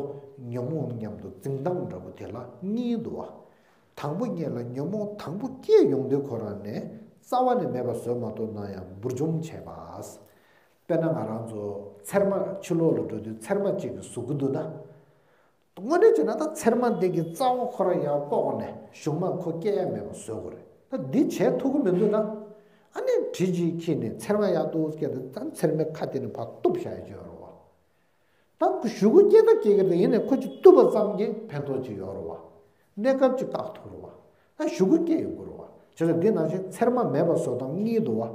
ཉོན་མོངས་མཉམ་དུ་འཛིང་སྟངས་འདྲ་པོ་དེ་ལ་གཉིས་འདུག་བ། དང་པོ་ཉིད་ལ་ཉོན་མོངས་དང་པོ་སྐྱེས་ཡོང་དུས་ཁོ་རང་ནས་རྩ་བ་ནས་མེད་པ་བཟོས་མ་ཐུབ་ན་ཡང་འབུར་འཇོམས་བྱས་པ། དཔེར་ན་ང་རང་ཚོ་ཚེར་མ་ཕྱི་ལོགས་ལ་འགྲོ་དུས་ཚེར་མ་གཅིག་གིས་ཟུག་གི་འདུག་ན། དངོས་གནས་བྱས་ན་ད་ཚེར་མ་འདི་གི་རྩ་བ་ཁོ་རང་ཡར་བཀོག་ནས་གཞུག་མ་ཁོ་སྐྱེ་ཡ་མེད་པ་བཟོ་དགོས་རེད། ད་འདི་བྱས་ཐུབ་ཀྱི་མི་འདུག་ན། ཨ་ནི་གྲི་གཅིག་འཁྱེར་ནས་ཚེར་མ་ཡར་གཏུབ་སྐད་དུ་ད་ཚེར་མའི་ཁ་དེ་ནས་ཕར་གཏུབ་བཞག་ཡ་ཅིག་ཡོད་རེད་བ། ད་གཞུག་གུ་སྐྱེ་ད་སྐྱེ་གི་རེད། ཡིན་ནའི་ཁོ་ཅིག་གཏུབ་པ་ཙམ་གྱིས་ཕན་ཐོགས་ཅིག་ཡོད་རེད་བ། གནས་སྐབས་ཅིག་བཀག་ཐུབ་རེད་བ། ད་གཞུག་གུ་སྐྱེ་ཡོང་གི་རེད་བ། བྱས་ཙང་འདི་ནང་བཞིན་ཚེར་མ་མེད་པ་བཟོ་སྟངས་གཉིས་འདུག་བ།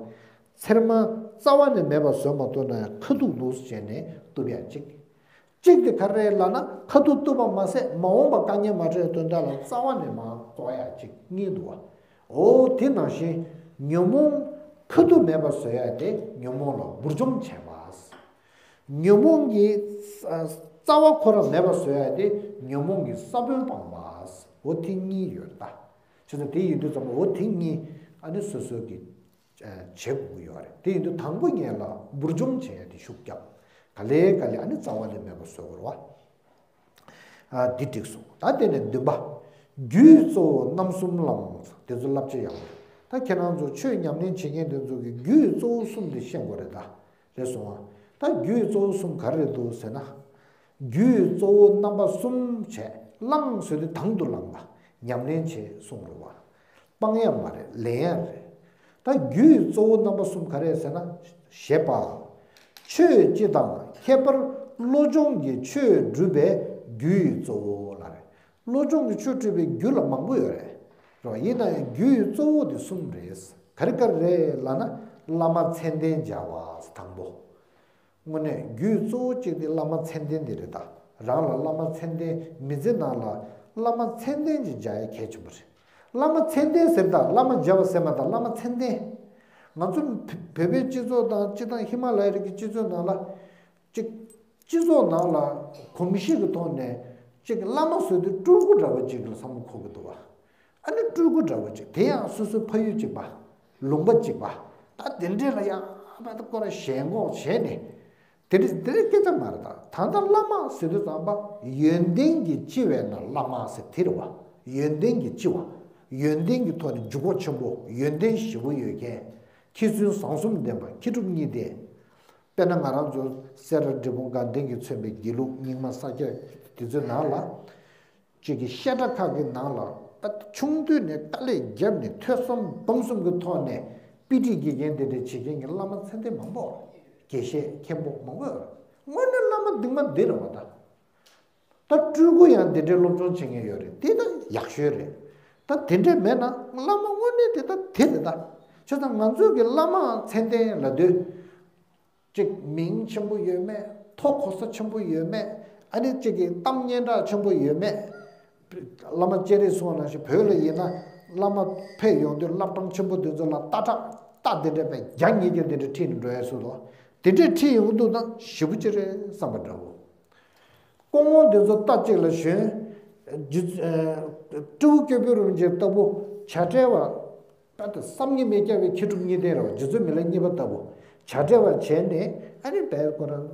ཚེར་མ་རྩ་བ་ནས་མེད་པ་བཟོ་མ་ཐུབ་ན་ཡང་ཁ་ཐུག་ལུགས་སུ་བྱས་ནས་གཏུབ་ཡ་གཅིག་གཅིག་དེ་ག་རེ་ལབ་ན་ཁ་ཐུག་གཏུབ་པ་མ་ཟད་མ་འོངས་པ་དཀའ་ངལ་མ་འཕྲད་དོན་དག་ལ་རྩ་བ་ནས་མར་བཀོག་ཡ་གཅིག་གཉིས་འདུག་བ། འོ་དེ་ནང་བཞིན་ཉོན་མོངས་ཁ་ཐུག་མེད་པ་བཟོ་ཡ་དེ་ཉོན་མོངས་ལ་འབུར་འཇོམས་བྱས་པ། ཉོན་མོངས་ཀྱི་རྩ་བ་ཁོ་རང་མེད་པ་བཟོ་ཡ་དེ་ཉོན་མོངས་ཀྱི་ས་བོན་སྤངས་པ། འོ་དེ་གཉིས་ཡོད་ད། བྱས་ཙང་དེ་ཡིན་དུས་ཙམ་པ་འོ་དེ་གཉིས་ཨ་ནི་སོ་སོ་གི་བྱེད་དགོས་ཀྱི་ཡོད་རེད། དེ་ཡིན་དུས་དང་པོ་ཉིད་ལ་འབུར་འཇོམས་བྱེད་ཡ་དེ་ཤུགས་རྒྱབ། ག་ལེ་ག་ལེ་ཨ་ནི་རྩ་བ་ནས་མེད་པ་བཟོ་དགོས་རེད་བ། ཨ་འདི་འགྲིག་སོང་། ད་དེ་ནས་བདུན་པ། རྒྱུའི་གཙོ་བོ་རྣམ་གསུམ་ལའང་། དེ་ཚོ་བསླབ་བྱ་ཡག་པོ་རེད། ད་ཁྱེད་རང་ཚོ་ཆོས་ཉམས་ལེན་བྱེད་མཁན་དེ་ཚོ་གི་རྒྱུའི་གཙོ་བོ་གསུམ་དེ་ཤེས་དགོས་རེད་ད། རེད་སོང་ཨ། ད་རྒྱུའི་གཙོ་བོ་གསུམ་ག་རེ་འདུག་ཟེར་ན། རྒྱུའི་གཙོ་བོ་རྣམ་པ་གསུམ་བྱས། བླངས་ཟེར་དུས་དང་དུ་བླངས་པ། ཉམས་ལེན་བྱེད་གསུངས་རེད་བ། སྤང་ཡ་མ་རེད། ལེན་ཡ་རེད། ད་རྒྱུའི་གཙོ་བོ་རྣམ་པ་གསུམ་ག་རེ་ཟེར་ན། ཞེས་པ། ཆོས་སྤྱི་དང་ཁྱད་པར་བློ་སྦྱོང་གི་ཆོས་སྒྲུབ་པའི་རྒྱུ་ཡི་གཙོ་བོ་ལ་རེད། བློ་སྦྱོང་གི་ཆོས་སྒྲུབ་པའི་རྒྱུ་ལ་མང་པོ་ཡོད་རེད། རེད་བ། ཡིན་ན་ཡང་རྒྱུ་ཡི་གཙོ་བོ་དེ་གསུམ་རེད། ག་རེ་ག་རེ་རེད་ལབ་ན། བླ་མ་མཚན་ལྡན་སྦྱར་བ་དང་པོ། དངོས་གནས་རྒྱུའི་གཙོ་བོ་གཅིག་དེ་བླ་མ་མཚན་ལྡན་དེ་རེད་ད། རང་ལ་བླ་མ་མཚན་ལྡན། མི་ཚེ་ནང་ལ་བླ་མ་མཚན་ལྡན་ཅིག་མཇལ་ཡ་གལ་ཆེན་པོ་རེད། བླ་མ་མཚན་ལྡན་ཟེར་ད་བླ་མ་མཇལ་བ་ཟེར་མ་ད། བླ་མ་མཚན་ལྡན། ང་ཚོ་བོད་པའི་སྤྱི་ཚོགས་དང་སྤྱི་བཏང་ཧི་མ་ལ་ཡའི་རི་གི་སྤྱི་ཚོགས་ནང་ལ་ཅིག་སྤྱི་ཚོགས་ནང་ལ་གོམས་གཤིས་ཀྱི་ཐོག་ནས་ཅིག་བླ་མ་ཟེར་དུས་སྤྲུལ་སྐུ་འདྲ་བོ་ཅིག་ལ་བསམ་བློ་འཁོར་གི་འདུག་བ། ཨ་ནི་སྤྲུལ་སྐུ་འདྲ་བོ་ཅིག་དེ་ཡང་སོ་སོའི་ཕ་ཡུལ་གཅིག་པ། ལུང་པ་གཅིག་པ། ད་དེ་འདྲས་ལ་ཡང་ཨ་ཕ་ད་ཁོ་ར་ཞེན་ཁོག་བྱས་ནས། དེ་འདྲས་དེ་འདྲས་སྐད་ཆ་མ་རེད་ད། ད་ལྟ་བླ་མ་ཟེར་དུས་ཙམ་པ་ཡོན་ཏན་གྱི་ལྕི་བས་ན་བླ་མ་ཟེར་དེ་རེད་བ། ཡོན་ཏན་གྱི་ལྕི་བ། ཡོན་ཏན་གྱི་ཐོག་ནས་འཇུག་སྒོ་ཆེན་པོ། ཡོན་ཏན་ཞེ་པོ་ཡོད་མཁན། མཁས་བཙུན་བཟང་གསུམ་ལྡན་པ། མཁས་གྲུབ་གཉིས་ལྡན། དཔེར་ན་ང་རང་ཚོ་སེ་ར་འབྲས་སྤུངས་དགའ་ལྡན་གྱིས་མཚོན་པའི་དགེ་ལུགས་རྙིང་མ་ས་སྐྱ་དེ་ཚོའི་ནང་ལ། གཅིག་གི་བཤད་གྲྭ་ཁག་གི་ནང་ལ་ད་ཆུང་དུས་ནས་དཀའ་ལས་བརྒྱབ་ནས་ཐོས་བསམ་སྒོམ་གསུམ་གྱི་ཐོག་ནས་དཔེ་ཁྲིད་དགེ་རྒན་དེ་འདྲ་བྱེད་མཁན་གྱི་བླ་མ་མཚན་ལྡན་མང་པོ། དགེ་བཤེས་མཁན་པོ་མང་པོ་ཡོད་རེད། དངོས་གནས་བླ་མ་འདི་མ་འདི་རེད་བ་ད། ད་སྤྲུལ་སྐུ་ཡང་འདི་འདྲའི་སློབ་སྦྱོང་བྱེད་མཁན་ཡོད་རེད། དེ་ད་ཡག་ཤོས་རེད། ད་དེ་འདྲས་མེད་ན་བླ་མ་དངོས་གནས་དེ་ད་དེ་རེད་ད། བྱས་ཙང་ང་ཚོས་ཀྱི་བླ་མ་མཚན་ལྡན་ལབ་དུས། གཅིག་མིང་ཆེན་པོ་ཡོད་མེད། ཐོ་གོ་ས་ཆེན་པོ་ཡོད་མེད། ཨ་ནི་གཅིག་གི་གཏམ་སྙན་གྲགས་ཆེན་པོ་ཡོད་མེད། བླ་མ་སྤྱན་རས་གཟིགས་ལ་ཞིག་བོད་ལ་ཡིན་ན་བླ་མ་ཕེབས་ཡོང་དུས་བླ་བྲང་ཆེན་པོ་དེ་ཚོ་ལ་རྟ་ཁྲག་རྟ་དེ་འདྲ་བས་བརྒྱ་ཉིས་བརྒྱ་དེ་འདྲ་ཁྲིད་ནས་འགྲོ་ཡ་སུ་དོ། དེ་འདྲས་ཁྲིད་ཡོང་གི་འདུག་ན་ཞེ་པོ་ཅིག་རེད་བསམ་པ་འདྲ་བོ། སྐུ་ངོ་དེ་ཚོ་རྟ་གཅིག་ལ་ཞོན། རྒྱུ་སྤྲེའུ་སྐྱོ་པོའི་རུམ་གྱི་ལྟ་བུ་བྱ་བྲལ་བ། པ་དེ་བསམ་གྱིས་མི་ཁྱབ་པའི་མཁས་གྲུབ་གཉིས་ལྡན་རེད་བ། རྗེ་བཙུན་མི་ལ་གཉིས་པ་ལྟ་བུ་བྱ་བྲལ་བ་བྱས་ནས་ཨ་ནི་བལ་ཁོ་རང་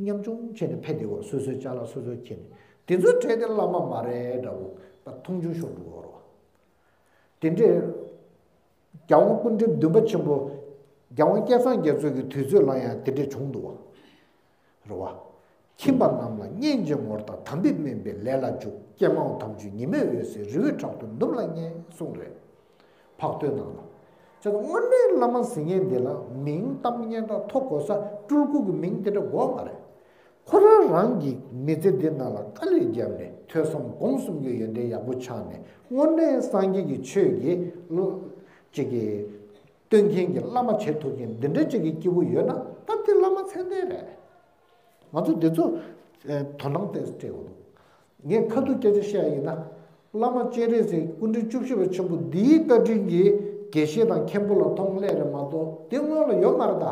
ཉམ་ཆུང་བྱས་ནས་ཕེབས་བསྡད་ཡོད། སོ་སོའི་ཅ་ལག་སོ་སོས་ཁྱེར་ནས། དེ་ཚོའི་གྲས་དེ་བླ་མ་མ་རེད་འདྲ་བོ་པ་མཐོང་ཆུང་ཤོར་འགྲོ་གི་རེད་བ། དེ་འདྲའི་རྒྱལ་དབང་སྐུ་ཕྲེང་བདུན་པ་ཆེན་པོ་རྒྱལ་དབང་སྐལ་བཟང་རྒྱ་མཚོ་གི་དུས་ཚོད་ལ་ཡང་དེ་འདྲས་བྱུང་འདུག་བ། རེད་བ། ཁྱིམ་པ་རྣམས་ལ་གཉེན་གྱི་ངོར་དང་དམ་པའི་སྨན་པའི་ལས་ལ་འཇུག་སྐྱེས་མའང་དམ་ཆོས་ཉི་མའི་འོད་ཟེར་རི་བོའི་བྲག་ཏུ་ནུབ་ལ་ཉེ་གསུངས་རེད། འཕགས་བསྟོད་ནང་ལ། བྱས་ཙང་དངོས་གནས་བླ་མ་ཟེར་མཁན་འདི་ལ་མིང་གཏམ་སྙན་གྲགས་ཐོ་གོ་ས་སྤྲུལ་སྐུ་གི་མིང་དེ་འདྲ་དགོས་མ་རེད། ཁོ་རང་རང་གི་མི་ཚེ་འདི་ནང་ལ་དཀའ་ལས་བརྒྱབ་ནས་ཐོས་བསམ་སྒོམ་གསུམ་གྱི་ཡོན་ཏན་ཡག་པོ་ཆགས་ནས་དངོས་གནས་སངས་རྒྱས་ཀྱི་ཆོས་ཀྱི་བློ་གཅིག་གི་སྟོན་མཁན་གྱི་བླ་མ་བྱེད་ཐུབ་མཁན་འདི་འདྲ་གཅིག་གི་སྐྱེས་བུ་ཡོད་ན་ད་དེ་བླ་མ་མཚན་ལྡན་རེད། ང་ཚོ་འདི་ཚོ་ཨེ་དོ་སྣང་ཏོག་ཙམ་སྤྲད་དགོས་འདུག་ངས་ཁ་ཐུག་སྐད་ཆ་བཤད་ཡ་ཡིན་ན། བླ་མ་སྤྱན་རས་གཟིགས་སྐུ་ཕྲེང་བཅུ་བཞི་པ་ཆེན་པོ་འདིའི་བཀའ་དྲིན་གྱིས་དགེ་བཤེས་དང་མཁན་པོ་ལ་མཐོང་སླད་རེད་མ་གཏོགས་དེ་སྔོན་ལ་ཡོད་མ་རེད་ད།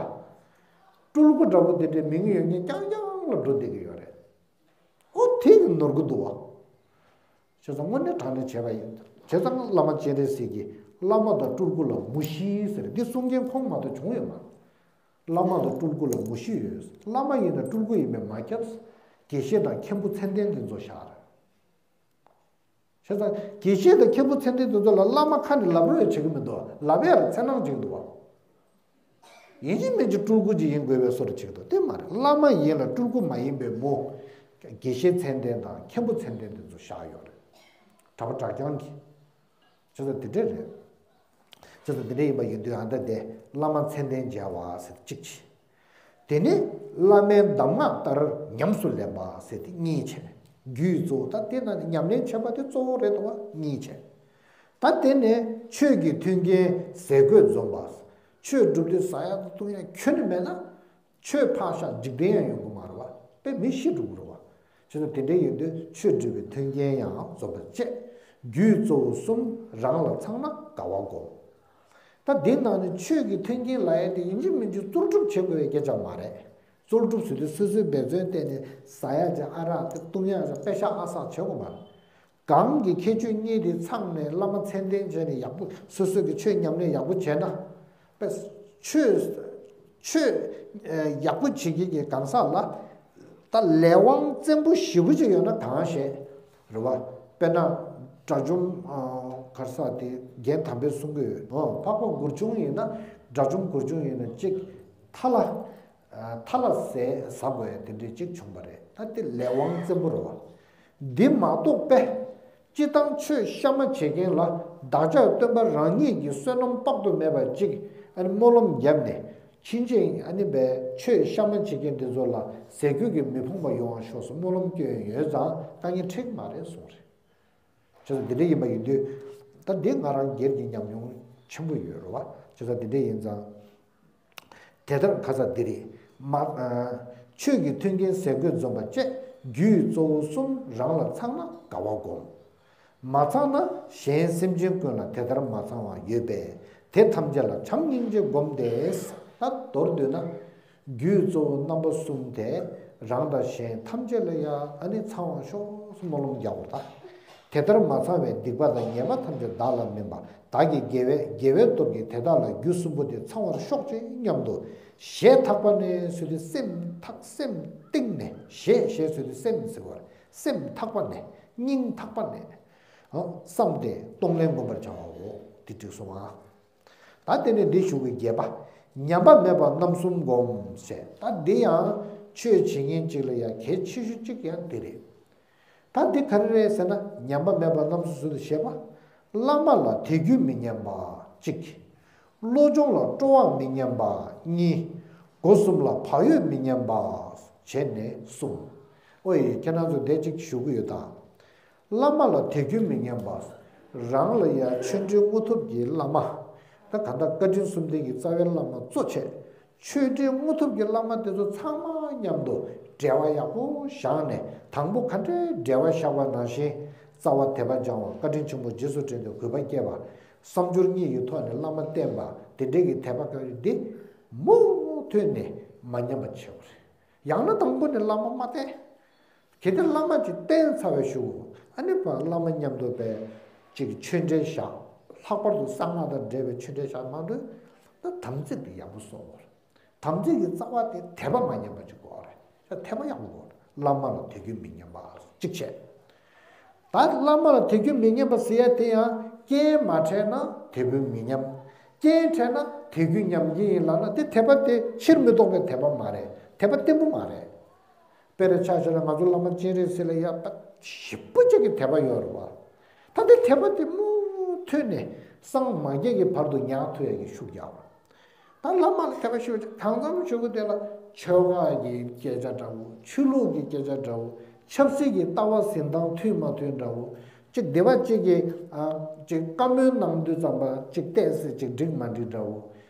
སྤྲུལ་སྐུ་འདྲ་པོ་དེ་འདྲའི་མིང་ཡོད་མཁན་རྐྱང་རྐྱང་ལ་འགྲོ་བསྡད་ཀྱི་ཡོད་རེད། ཨོ་དེ་གི་ནོར་གི་འདུག་བ། བྱས་ཙང་དངོས་གནས་དྲང་གནས་བྱས་པ་ཡིན། བྱས་ཙང་བླ་མ་སྤྱན་རས་གཟིགས་ཀྱིས་བླ་མ་དང་སྤྲུལ་སྐུ་ལ་མུ་བཞི་ཟེར་འདི་གསུང་མཁན་ཁོང་མ་གཏོགས་བྱུང་ཡོད་མ་རེད། བླ་མ་དང་སྤྲུལ་སྐུ་ལ་མུ་བཞི་ཡོད། བླ་མ་ཡིན་ན་སྤྲུལ་སྐུ་ཡིན་པས་མ་ཁྱབ། དགེ་བཤེས་དང་མཁན་པོ་མཚན་ལྡན་འདི་ཚོ་བཞག་རེད། བྱས་ཙང་དགེ་བཤེས་དང་མཁན་པོ་མཚན་ལྡན་འདི་ཚོ་ལ་བླ་མ་ཁ་ནས་ལབ་རོགས་བྱེད་ཀྱི་མི་འདུག་ལབ་ཡ་ལ་འཚེར་སྣང་བྱེད་ཀྱི་འདུག་བ། ཡིན་གཅིག་མིན་གཅིག་སྤྲུལ་སྐུ་ཅིག་ཡིན་དགོས་པའི་བཟོ་འདྲ་བྱེད་ཀྱི་འདུག་དེ་མ་རེད། བླ་མ་ཡིན་ལ་སྤྲུལ་སྐུ་མ་ཡིན་པའི་མུ། དགེ་བཤེས་མཚན་ལྡན་དང་མཁན་པོ་མཚན་ལྡན་འདི་ཚོ་བཞག་ཡོད་རེད། གྲྭ་པ་གྲྭ་རྐྱང་གི། བྱས་ཙང་དེ་འདྲས་རེད། བྱས་ཙང་དེ་འདྲས་ཡིན་པ་ཡིན་དུས་ཨ་ད་དེ་བླ་མ་མཚན་ལྡན་མཇལ་བ་ཟེར་གཅིག་བྱས། དེ་ནས་བླ་མའི་གདམས་ངག་ལྟར་ཉམས་སུ་ལེན་པ་ཟེར་དེ་གཉིས་བྱས། རྒྱུའི་གཙོ་བོ་ད་དེ་ན་ནི་ཉམས་ལེན་བྱེད་པ་དེ་གཙོ་བོ་རེད་དོ་བ་གཉིས་བྱས། ད་དེ་ནས་ཆོས་ཀྱི་མཐུན་རྐྱེན་ཟས་གོས་འཛོམས་པ། ཆོས་སྒྲུབ་དུས་ཟ་ཡག་དང་བཏུང་ཡག་ཁྱོན་ནས་མེད་ན། ཆོས་ཕར་བཞག་འཇིག་རྟེན་ཡང་ཡོང་གི་མ་རེད་བ། དཔེ་མི་ཤི་འགྲོ་གི་རེད་བ། བྱས་ཙང་དེ་འདྲའི་ཡོད་དུས་ཆོས་སྒྲུབ་པའི་མཐུན་རྐྱེན་ཡང་འཛོམས་པ་བཅས། རྒྱུའི་གཙོ་བོ་གསུམ་རང་ལ་ཚང་ན་དགའ་བ་སྒོམ། ད་འདི་ནང་ནས་ཆོས་ཀྱི་མཐུན་རྐྱེན་ལབ་ཡ་དེ་ཡིན་གཅིག་མིན་གཅིག་རྩོལ་སྒྲུབ་བྱེད་དགོས་པའི་སྐད་ཆ་མ་རེད། རྩོལ་སྒྲུབ་ཟེར་དུས་སོ་སོའི་འབད་བརྩོན་བསྟན་ནས་ཟ་ཡག་ཅིག་ཨ་རག་དེ་བཏུང་ཡག་ཅིག་པེ་ཤག་ཨ་སག་བྱེད་དགོས་མ་རེད། གང་གི་ཁྱད་ཆོས་གཉིས་དེ་ཚང་ནས་བླ་མ་མཚན་ལྡན་བྱས་ནས་ཡག་པོ་སོ་སོ་གི་ཆོས་ཉམས་ལེན་ཡག་པོ་བྱས་ན། པས་ཆོས་ཆོས་ཡག་པོ་བྱེད་མཁན་གྱི་གང་ཟག་ལ་ ད་ལས་དབང་བཙན་པོ་ཞེ་པོ་ཅིག་ཡོད་ན་གང་ཤེས། རེད་བ། དཔེར་ན། དགྲ་བཅོམ། ག་རེ་ཟེར་དེ་རྒན་དམ་པས་གསུང་གི་ཡོད། འཕགས་པ་མགུར་ཆུང་ཡིན་ན་དགྲ་བཅོམ་མགུར་ཆུང་ཡིན་ན་གཅིག་ཐ་ལ། ཐ་ལ་ཟས་ཟ་དགོས་ཡ་དེ་འདྲའི་གཅིག་བྱུང་བ་རེད། ད་དེ་ལས་དབང་བཙན་པོ་རེད་བ། འདི་མ་གཏོགས་པས། སྤྱིར་བཏང་ཆོས་གཤའ་མ་བྱེད་མཁན་ལ་བདག་ཅག་སྟོན་པ་རང་ཉིད་ཀྱི་བསོད་ནམས་དཔག་ཏུ་མེད་པ་ཅིག་ཨ་ནི་སྨོན་ལམ་བརྒྱབ་ནས་ཕྱིན་ཆད་ཨ་ནི་བའི་ཆོས་གཤའ་མ་བྱེད་མཁན་དེ་ཚོ་ལ་ཟས་གོས་ཀྱིས་མི་ཕོངས་པ་ཡོང་བ་ཤོག་ཟེར་སྨོན་ལམ་སྐྱོན་ཡོད་ཙང་དཀའ་ངལ་འཕྲད་ཀྱི་མ་རེད་གསུངས་རེད། བྱས་ཙང་འདི་འདྲ་ཡིན་པ་ཡིན་དུས། ད་འདི་ང་རང་སྒེར་གྱི་ཉམས་མྱོང་ཆེན་པོ་ཡོད་རེད་བ། བྱས་ཙང་འདི་འདྲ་ཡིན་ཙང་། དེ་ལྟར་ཁ་ས་འདི་རེད། མ། ཆོས་ཀྱི་མཐུན་རྐྱེན་ཟས་གོས་འཛོམས་པ་བཅས་རྒྱུའི་གཙོ་བོ་གསུམ་རང་ལ་ཚང་ན་དགའ་བ་སྒོམ། མ་ཚང་ན་གཞན་སེམས་ཅན་ཀུན་ལ་དེ་ལྟར་མ་ཚང་བ་ཡོད་པས་དེ་ཐམས་ཅད་ལ་བྱམས་སྙིང་རྗེ་སྒོམ་སྟེ། ད་མདོར་བསྡུས་ན། རྒྱུའི་གཙོ་བོ་རྣམ་པ་གསུམ་དེ་རང་དང་གཞན་ཐམས་ཅད་ལ་ཡང་ཨ་ནི་ཚང་བར་ཤོག་སྨོན་ལམ་རྒྱག་དགོས་ད། དེ་ལྟར་མ་ཚང་བའི་སྡིག་པ་དང་ཉེས་པ་ཐམས་ཅད་བདག་ལ་སྨིན་པ་བདག་གི་དགེ་བའི་དགེ་བའི་སྟོབས་ཀྱིས་དེ་དག་ལ་རྒྱུ་གསུམ་པོ་དེ་ཚང་བར་ཤོག་ཅིག་སྙམ་དུ། ཞེ་ཐག་པ་ནས་ཟེར་དུས་སེམས་ཐག་སེམས་གཏིང་ནས་ཞེ་ཞེ་ཟེར་དུས་སེམས་ཟེར་བ་རེད། སེམས་ཐག་པ་ནས་སྙིང་ཐག་པ་ནས། བསམ་སྟེ་གཏོང་ལེན་བསྒོམ་པར་བྱའོ། དེ་འགྲིག་སོང་ཨ། ད་དེ་ནས་འདི་ཞུ་གི་བརྒྱད་པ། ཉམས་པ་མེད་པར་རྣམ་གསུམ་སྒོམ་ཞེས། ད་འདི་ཡང་ཆོས་བྱེད་མཁན་གཅིག་ལ་ཡང་གལ་ཆེ་ཤོས་གཅིག་ཡང་འདི་རེད། ད་འདི་ག་རེ་རེད་ཟེར་ན་ཉམས་པ་མེད་པར་རྣམ་གསུམ་ཟེར་དུས་བཤད་པ། བླ་མ་ལ་དད་གུས་མི་ཉམས་པ་གཅིག་བློ་སྦྱོང་ལ་སྤྲོ་བ་མི་ཉམས་པ་གཉིས། སྒོ་གསུམ་ལ་བག་ཡོད་མི་ཉམས་པ་བྱས་ནས་གསུམ། ཨོ་ཡེ་ཁྱེད་རང་ཚོ་འདི་གཅིག་ཞུ་གི་ཡོད་ད། བླ་མ་ལ་དད་གུས་མི་ཉམས་པ། རང་ལ་ཡང་ཆོས་འབྲེལ་དངོས་ཐོབ་ཀྱི་བླ་མ། ད་ག་ད་བཀའ་དྲིན་གསུམ་ལྡན་གྱི་རྩ་བའི་བླ་མ་གཙོ་བྱས། ཆོས་འབྲེལ་དངོས་ཐོབ་ཀྱི་བླ་མ་དེ་ཚོ་ཚང་མ་མཉམ་དུ་འབྲེལ་བ་ཡག་པོ་བཞག་ནས་དང་པོ་ག་འདྲའི་འབྲེལ་བ་བཞག་པ་ནང་བཞིན། རྩ་བ་དད་པ་སྦྱང་བ་བཀའ་དྲིན་ཆེན་པོ་རྗེས་སུ་དྲན་ཏེ་གུས་པ་བསྐྱེད་པ། བསམ་སྦྱོར་གཉིས་ཀྱི་ཐོག་ནས་བླ་མ་བསྟེན་པ་དེ་འདྲའི་གི་དད་པ་བཀའ་དྲིན་འདི་མུ་མཐུད་ནས་མ་ཉམས་པ་བྱེད་དགོས་རེད། ཡང་ན་དང་པོ་ནས་བླ་མ་མ་བསྟེན། གལ་ཏེ་བླ་མ་ཅིག་བསྟེན་ཚར་བའི་གཞུག་ཨ་ནི་བ་བླ་མ་མཉམ་དུ་བས་ཅིག་ཆོས་འབྲེལ་བཞག་ལྷག་པར་དུ་གསང་སྔགས་དང་འབྲེལ་བའི་ཆོས་འབྲེལ་བཞག་མ་འདོད་ན་དམ་ཚིག་དེ་ཡག་པོ་སྲུང་དགོས་རེད། དམ་ཚིག་གི་རྩ་བ་དེ་དད་པ་མ་ཉམས་པ་ཅིག་དགོས་རེད། དད་པ་ཡག་པོ་དགོས་རེད། བླ་མ་ལ་དད་གུས་མི་ཉམས་པ་གཅིག་བྱས། ད་བླ་མ་ལ་དད་གུས་མི་ཉམས་པ་ཟེར་ཡ་དེ་ཡང་རྐྱེན་མ་འཕྲད་ན་དད་གུས་མི་ཉམས། རྐྱེན་འཕྲད་ན་དད་གུས་ཉམས་ཀྱི་ཡིན་ལབ་ན་དེ་དད་པ་དེ་ཕྱིར་མི་ལྡོག་པའི་དད་པ་མ་རེད། དད་པ་བརྟན་པོ་མ་རེད། དཔེར་ཆ་བཞག་ན་ང་ཚོ་བླ་མ་སྤྱན་རས་གཟིགས་ལ་ཡ་ད་ཞེ་པོ་ཅིག་གི་དད་པ་ཡོད་རེད་བ། ད་དེ་དད་པ་དེ་མུ་མཐུད་ནས་སངས་མ་རྒྱས་ཀྱི་བར་དུ་ཉར་ཐུབ་ཡ་གི་ཤུགས་རྒྱག་པ། ད་བླ་མ་ལ་དད་པ་ཞུ་བ་གང་འཚམ་ཞུ་གི་དེ་ལ་ཆོལ་ཁ་གི་སྐད་ཆ་འདྲ་བོ། ཆོས་ལུགས་ཀྱི་སྐད་ཆ་འདྲ་བོ། ཆབ་སྲིད་ཀྱི་ལྟ་བ་འཛིན་སྟངས་མཐུན་མ་མཐུན་འདྲ་བོ། ཅིག་སྡེ་བ་གཅིག་གིས་ཨ་ཅིག་བཀའ་མོལ་གནང་དུས་ཙམ་པ་ཅིག་ཏོག་ཙམ་ཅིག་འགྲིག་མ་འགྲིག་འདྲ་བོ།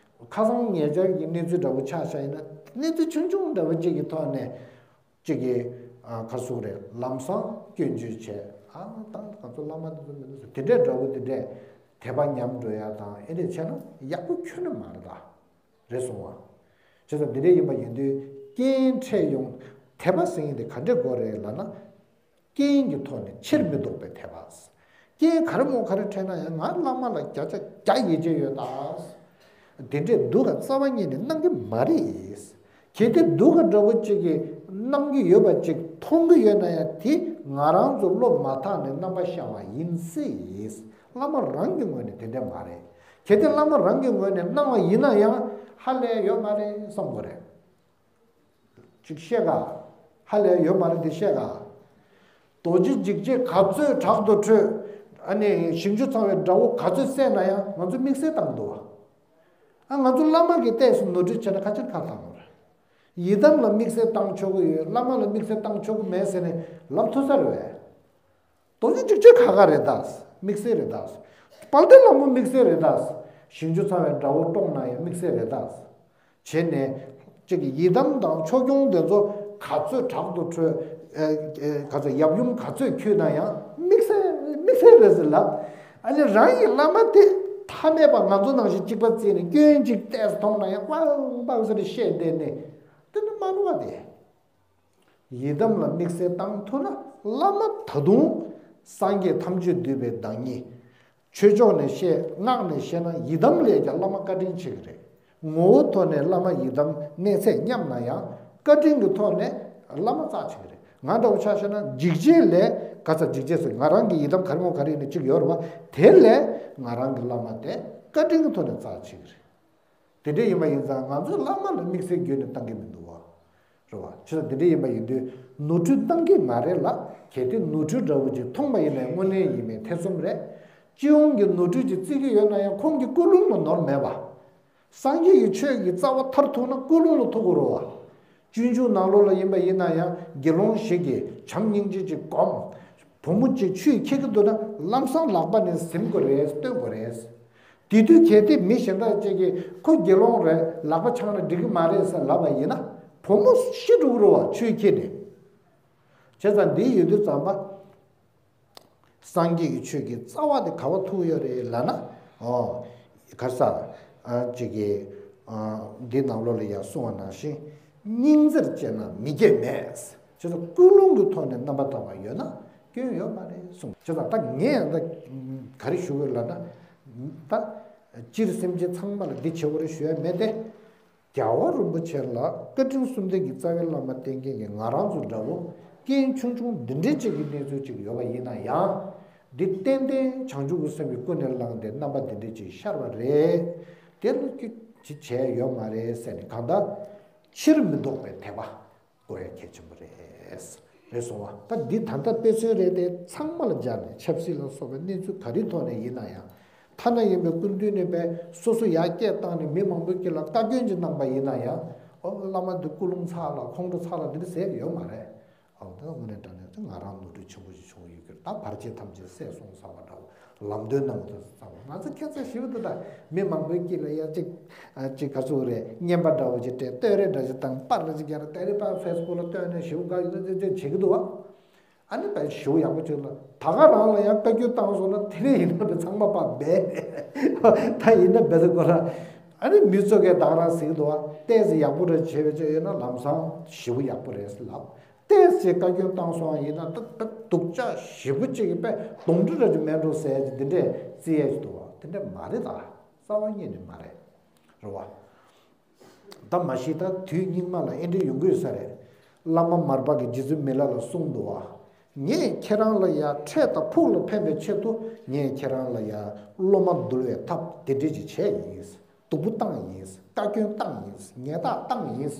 ཁ་སང་ཉེ་ཆར་གྱི་གནས་ཚུལ་འདྲ་བོ་ཆ་བཞག་ཡིན་ན་གནས་ཚུལ་ཆུང་ཆུང་འདྲ་བོ་གཅིག་གི་ཐོག་ནས་གཅིག་གིས་ཨ་ག་རེ་ཟེར་དགོས་རེད། ལམ་སང་སྐྱོན་བརྗོད་བྱས། ཨ་ད་ང་ཚོ་བླ་མ་འདི་ཚོ་མི་འདུག་ཟེར། དེ་འདྲས་འདྲ་བོ་དེ་འདྲས་དད་པ་ཉམས་འགྲོ་ཡ་དང་ཨེ་འདྲས་བྱས་ན་ཡག་པོ་ཁྱོན་ནས་མ་རེད་ད། རེད་སོང་བ། བྱས་ཙང་འདི་འདྲས་ཡིན་པ་ཡིན་དུས་རྐྱེན་འཕྲད་ཡོང་། དད་པ་ཟེར་མཁན་དེ་ག་འདྲས་དགོས་རེད་ལབ་ན། རྐྱེན་གྱི་ཐོག་ནས་ཕྱིར་མི་ལྡོག་པའི་དད་པ། རྐྱེན་ག་རེ་མོ་ག་རེ་འཕྲད་ན་ཡང་ང་བླ་མ་ལ་བརྒྱ་ཆ་བརྒྱ་ཡིད་ཆེས་ཡོད་ད། དེ་འདྲས་སྡུག་ག་རྩ་བ་ཉིད་ནས་གནང་གི་མ་རེད། གལ་ཏེ་སྡུག་ག་འདྲ་བོ་གཅིག་གིས་གནང་གི་ཡོད་པ་ཅིག་མཐོང་གི་ཡོད་ན་ཡང་དེ་ང་རང་ཚོ་བློ་མ་ཐག་ནས་རྣམ་པ་ཤར་བ་ཡིན་སྲིད། བླ་མ་རང་གི་ངོས་ནས་དེ་འདྲས་མ་རེད། གལ་ཏེ་བླ་མ་རང་གི་ངོས་ནས་གནང་བ་ཡིན་ན་ཡང་ཧ་ལས་ཡོད་མ་རེད་བསམ་དགོས་རེད། ཅིག་བཤད་ག་ཧ་ལས་ཡོད་མ་རེད་དེ་བཤད་ག་རྡོ་རྗེ་འཇིགས་བྱེད་ག་ཚོད་དྲག་ཏུ་ཁྲོས། ཨ་ནི་ཞིང་བཅུ་ཚང་བའི་དགྲ་བོ་ག་ཚོད་བསད་ན་ཡང་ང་ཚོ་དམིགས་བསལ་བཏང་འདུག་བ། ཨ་ང་ཚོ་བླ་མ་གི་ལྟས་སུ་ནོར་འཁྲུལ་བྱས་ན་ཁ་ཆེར་ཁ་བཏང་བ་རེད། ཡི་དམ་ལ་དམིགས་བསལ་བཏང་ཆོག་གི་ཡོད། བླ་མ་ལ་དམིགས་བསལ་བཏང་ཆོག་གི་མེད་ཟེར་ནས་ལབ་ཐུབ་ས་རེད་བས། རྡོ་རྗེ་འཇིགས་བྱེད་ཁ་ཁ་རེད་ད། དམིགས་བསལ་རེད་ད། དཔལ་ལྡན་ལྷ་མོ་དམིགས་བསལ་རེད་ད། ཞིང་བཅུ་ཚང་བའི་དགྲ་བོ་བཀྲོངས་ན་ཡང་དམིགས་བསལ་རེད་ད། བྱས་ནས། གཅིག་གི་ཡི་དམ་དང་ཆོས་སྐྱོང་དེ་ཚོ་ག་ཚོད་དྲག་ཏུ་ཁྲོས། ཨེ་ཨེ་ག་ཚོད་ཡབ་ཡུམ་ག་ཚོད་འཁྱུད་ན་ཡང་དམིགས་བསལ་དམིགས་བསལ་རེད་ཟེར་ལབ། ཨ་ནི་རང་གི་བླ་མ་དེ་ཐ་མལ་པ་ང་ཚོ་ནང་བཞིན་གཅིག་པ་བརྩིས་ནས་སྐྱོན་གཅིག་ཏོག་ཙམ་མཐོང་ན་ཡང་པག་པག་ཟེར་བཤད་བསྡད་ནས་དེ་ནི་མ་རུང་བ་དེ། ཡི་དམ་ལ་དམིགས་བསལ་བཏང་ཐུབ་ན་བླ་མ་ད་དུང་སངས་རྒྱས་ཐམས་ཅད་འདུས་པའི་བདག་ཉིད། ཆོས་ཕྱོགས་ནས་བཤད་སྔགས་ནས་བཤད་ན་ཡི་དམ་ལས་ཀྱང་བླ་མ་བཀའ་དྲིན་ཆེ་གི་རེད། ངོ་བོ་ཐོག་ནས་བླ་མ་ཡི་དམ་གནས་ཚད་མཉམ་ན་ཡང་བཀའ་དྲིན་གྱི་ཐོག་ནས་ བླ་མ་རྩ་ཆེ་གི་རེད། ང་འདྲ་བོ་ཆ་བཞག་ན་འཇིགས་བྱེད་ལས་ག་ཚ་འཇིགས་བྱེད་ཟེར་ང་རང་གི་ཡི་དམ་ག་རེ་མོ་ག་རེ་ཡིན་ན་གཅིག་ཡོད་རེད་བ། དེ་ལས་ང་རང་གི་བླ་མ་དེ་བཀའ་དྲིན་གྱི་ཐོག་ནས་རྩ་ཆེ་གི་རེད། དེ་འདྲ་ཡིན་པ་ཡིན་ཙང་ང་ཚོས་བླ་མ་ལ་དམིགས་བསལ་བརྒྱུད་ནས་བཏང་གི་མི་འདུག་བ། རེད་བ། བྱས་ཙང་དེ་འདྲ་ཡིན་པ་ཡིན་དུས་ནོར་འཁྲུལ་བཏང་གི་མ་རེད་ལ། གལ་ཏེ་ནོར་འཁྲུལ་འདྲ་བོ་ཅིག་མཐོང་པ་ཡིན་ན་དངོས་གནས་ཡིན་མིན་ཐེ་ཚོམ་རེད། སྤྱི་ཡོངས་ཀྱི་ནོར་འཁྲུལ་ཅིག་བརྩི་གི་ཡོད་ན་ཡང་ཁོང་གི་ཀུན་སློང་ལ་ནོར་མེད་པ། སངས་རྒྱས་ཀྱི་ཆོས་ཀྱི་རྩ་བ་མཐར་ཐུག་ན་ཀུན་སློང་ལ་ཐུག་དགོས་རེད་བ། སྤྱོད་འཇུག་ནང་ལོགས་ལ་ཡིན་པ་ཡིན་ན་ཡང་དགེ་སློང་ཞིག་གིས་བྱམས་སྙིང་རྗེ་ཅིག་སྒོམ། བུ་མོ་གཅིག་ཆུ་ཡི་ཁྱེར་གྱི་འདུག་ན་ལམ་སང་ལག་པ་ནས་ཟིན་དགོས་རེད། སྟོན་དགོས་རེད། དེ་དུས་གལ་ཏེ་མི་གཞན་དག་ཅིག་གིས་ཁོ་དགེ་སློང་རེད། ལག་པ་འཆང་ན་འགྲིག་གི་མ་རེད་ཟེར་ལབ་པ་ཡིན་ན་བུ་མོ་ཤི་འགྲོ་གི་རེད་བ། ཆུ་ཡི་ཁྱེར་ནས། བྱས་ཙང་འདི་ཡོད་དུས་ཙམ་པ། སངས་རྒྱས་ཀྱི་ཆོས་ཀྱི་རྩ་བ་དེ་ག་བ་ཐུག་ཡོད་རེད་ལབ་ན། ཨོ། ག་ས། ཨ་ཅིག་གིས། ཨ་འདི་ནང་ལོགས་ལ་ཡང་གསུངས་པ་ནང་བཞིན། སྙིང་རྗེར་སྤྱད་ན་མི་བརྒྱད་མེད། བྱས་ཙང་ཀུན་སློང་གི་ཐོག་ནས་རྣམ་པར་དག་པ་ཡོད་ན་སྐྱོན་ཡོད་མ་རེད་གསུངས། བྱས་ཙང་ད་ངས་ད་ག་རེ་ཞུ་དགོས་ལབ་ན། ད་སྤྱིར་སེམས་ཅན་ཚང་མ་ལ་འདི་བྱེད་དགོས་རེད་ཞུ་ཡ་མེད་དེ། རྒྱལ་བ་རིན་པོ་ཆེ་ལ་བཀའ་དྲིན་གསུམ་ལྡན་གྱི་རྩ་བའི་བླ་མ་བསྟེན་མཁན་གྱི་ང་རང་ཚོ་འདྲ་བོ་རྐྱེན་ཆུང་ཆུང་འདི་འདྲའི་ཅིག་གི་གནས་ཚུལ་ཅིག་ཡོད་པ་ཡིན་ན་ཡང་། འདི་ཏན་ཏན་བྱང་ཆུབ་ཀྱི་སེམས་ཀྱིས་ཀུན་ནས་བསླངས་ཏེ་རྣམ་པ་འདི་འདྲའི་ཅིག་ཤར་བ་རེད། དེ་ལ་ཀྱི་ཅིག་བྱས་ཡོད་མ་རེད་ཟེར་ནས་གང་ལྟར་ཕྱིར་མི་ལྡོག་པའི་དད་པ་དགོས་ཡ་གལ་ཆེན་པོ་རེད། རེད་སོང་བ། ད་འདི་ད་ལྟ་དཔེ་མཚོན་རེད་དེ་ཚང་མ་ལ་སྦྱར་ནས་ཆབ་སྲིད་ལ་སོགས་པའི་གནས་ཚུལ་ག་རེའི་ཐོག་ནས་ཡིན་ན་ཡང་། ཐ་ན་ཡིན་པའི་སྐུ་མདུན་ནས་པས་སོ་སོ་ཡར་སྐད་བཏང་ནས་མི་མང་པོའི་དཀྱིལ་ལ་བཀའ་བཀྱོན་ཅིག་གནང་པ་ཡིན་ན་ཡང་། ཨོ་བླ་མ་འདི་ཀུན་སློང་ཚ་ལ་ཁོང་ཁྲོ་ཚ་ལ་འདི་འདྲ་ཟེར་ཡོད་མ་རེད། ཨོ་ད་དངོས་གནས་དྲང་གནས་ང་རང་ནོར་འཁྲུལ་ཆེན་པོ་ཞིག་བྱུང་ཡོད་ཀྱི་རེད། ད་བར་ཆད་ཐམས་ཅད་སེལ་སོང་བསམ་པ་འདྲ་བོ། ལམ་སྟོན་གནང་བ་དང་བསམ་པ། ང་ཚོ་ཁྱད་མཚར་ཞེ་པོ་འདུག་ད་མི་མང་པོའི་དཀྱིལ་ལ་ཡ་གཅིག་ཨ་གཅིག་ག་ཚོད་རེད། བརྙན་པར་འདྲ་བོ་ཅིག་སྤྲད། བསྟོད་ར་འདྲ་ཅིག་བཏང་། པར་ར་ཅིག་རྒྱག་ར། དེ་རིང་ཕར་ཕེ་སི་བུག་ལ་བཏོན་ནས་ཞེ་པོ་དགའ་ཡོད་ན་ཅིག་ཅིག་བྱེད་ཀྱི་འདུག་བ། ཨ་ནི་དཔེ་ཞེ་པོ་ཡག་པོ་ཅིག་ལ་ད་ག་རང་ལ་ཡང་བཀའ་བཀྱོན་བཏང་སོང་ན་དེ་ནས་ཡིན་ན་དཔེ་ཚང་མ་ཕར་སྦས། ད་ཡིན་ན་སྦས་ས་ཁོ་ར། ཨ་ནི་མི་ཚོ་གས་ད་ག་རང་ཟེར་གྱི་འདུག་བ། ཏོག་ཙམ་ཡག་པོ་རེ་བྱས་པ་ཅིག་ཡོད་ན་ལམ་སང་ཞེ་པོ་ཡག་པོ་རེད་ཟེར་ལབ། ཏོག་ཙམ་བཀའ་བཀྱོན་བཏང་སོང་བ་ཡིན་ན་ད་ད་སྡུག་ཅག་ཞེ་པོ་ཅིག་གི་དཔེ་གདོན་འདྲེ་ར་ཅིག་མེད་འགྲོ་ཟེར་ཡ་ཅིག་འདི་འདྲས་བརྩི་ཡ་ཅིག་འདུག་བ། དེ་འདྲས་མ་རེད། ད་རྩ་བ་ཉིད་ནས་མ་རེད། རེད་བ། ད་མ་གཞི་ད་དུས་སྙིགས་མ་ལ་ཨེ་འདྲའི་ཡོང་གི་ཡོད་ས་རེད། བླ་མ་མར་པ་གིས་རྗེ་བཙུན་མི་ལ་ལ་གསུངས་འདུག་བ། ངས་ཁྱེད་རང་ལ་ཡ་འཕྲལ་དང་ཕུགས་ལ་ཕན་པའི་ཆེད་དུ་ངས་ཁྱེད་རང་ལ་ཡ་སློབ་མ་འདུལ་བའི་ཐབས་དེ་འདྲས་ཅིག་བྱས་ཡིན། སྡུག་པོ་བཏང་ཡིན། བཀའ་བཀྱོན་བཏང་ཡིན། ཉེས་རྡུང་བཏང་ཡིན།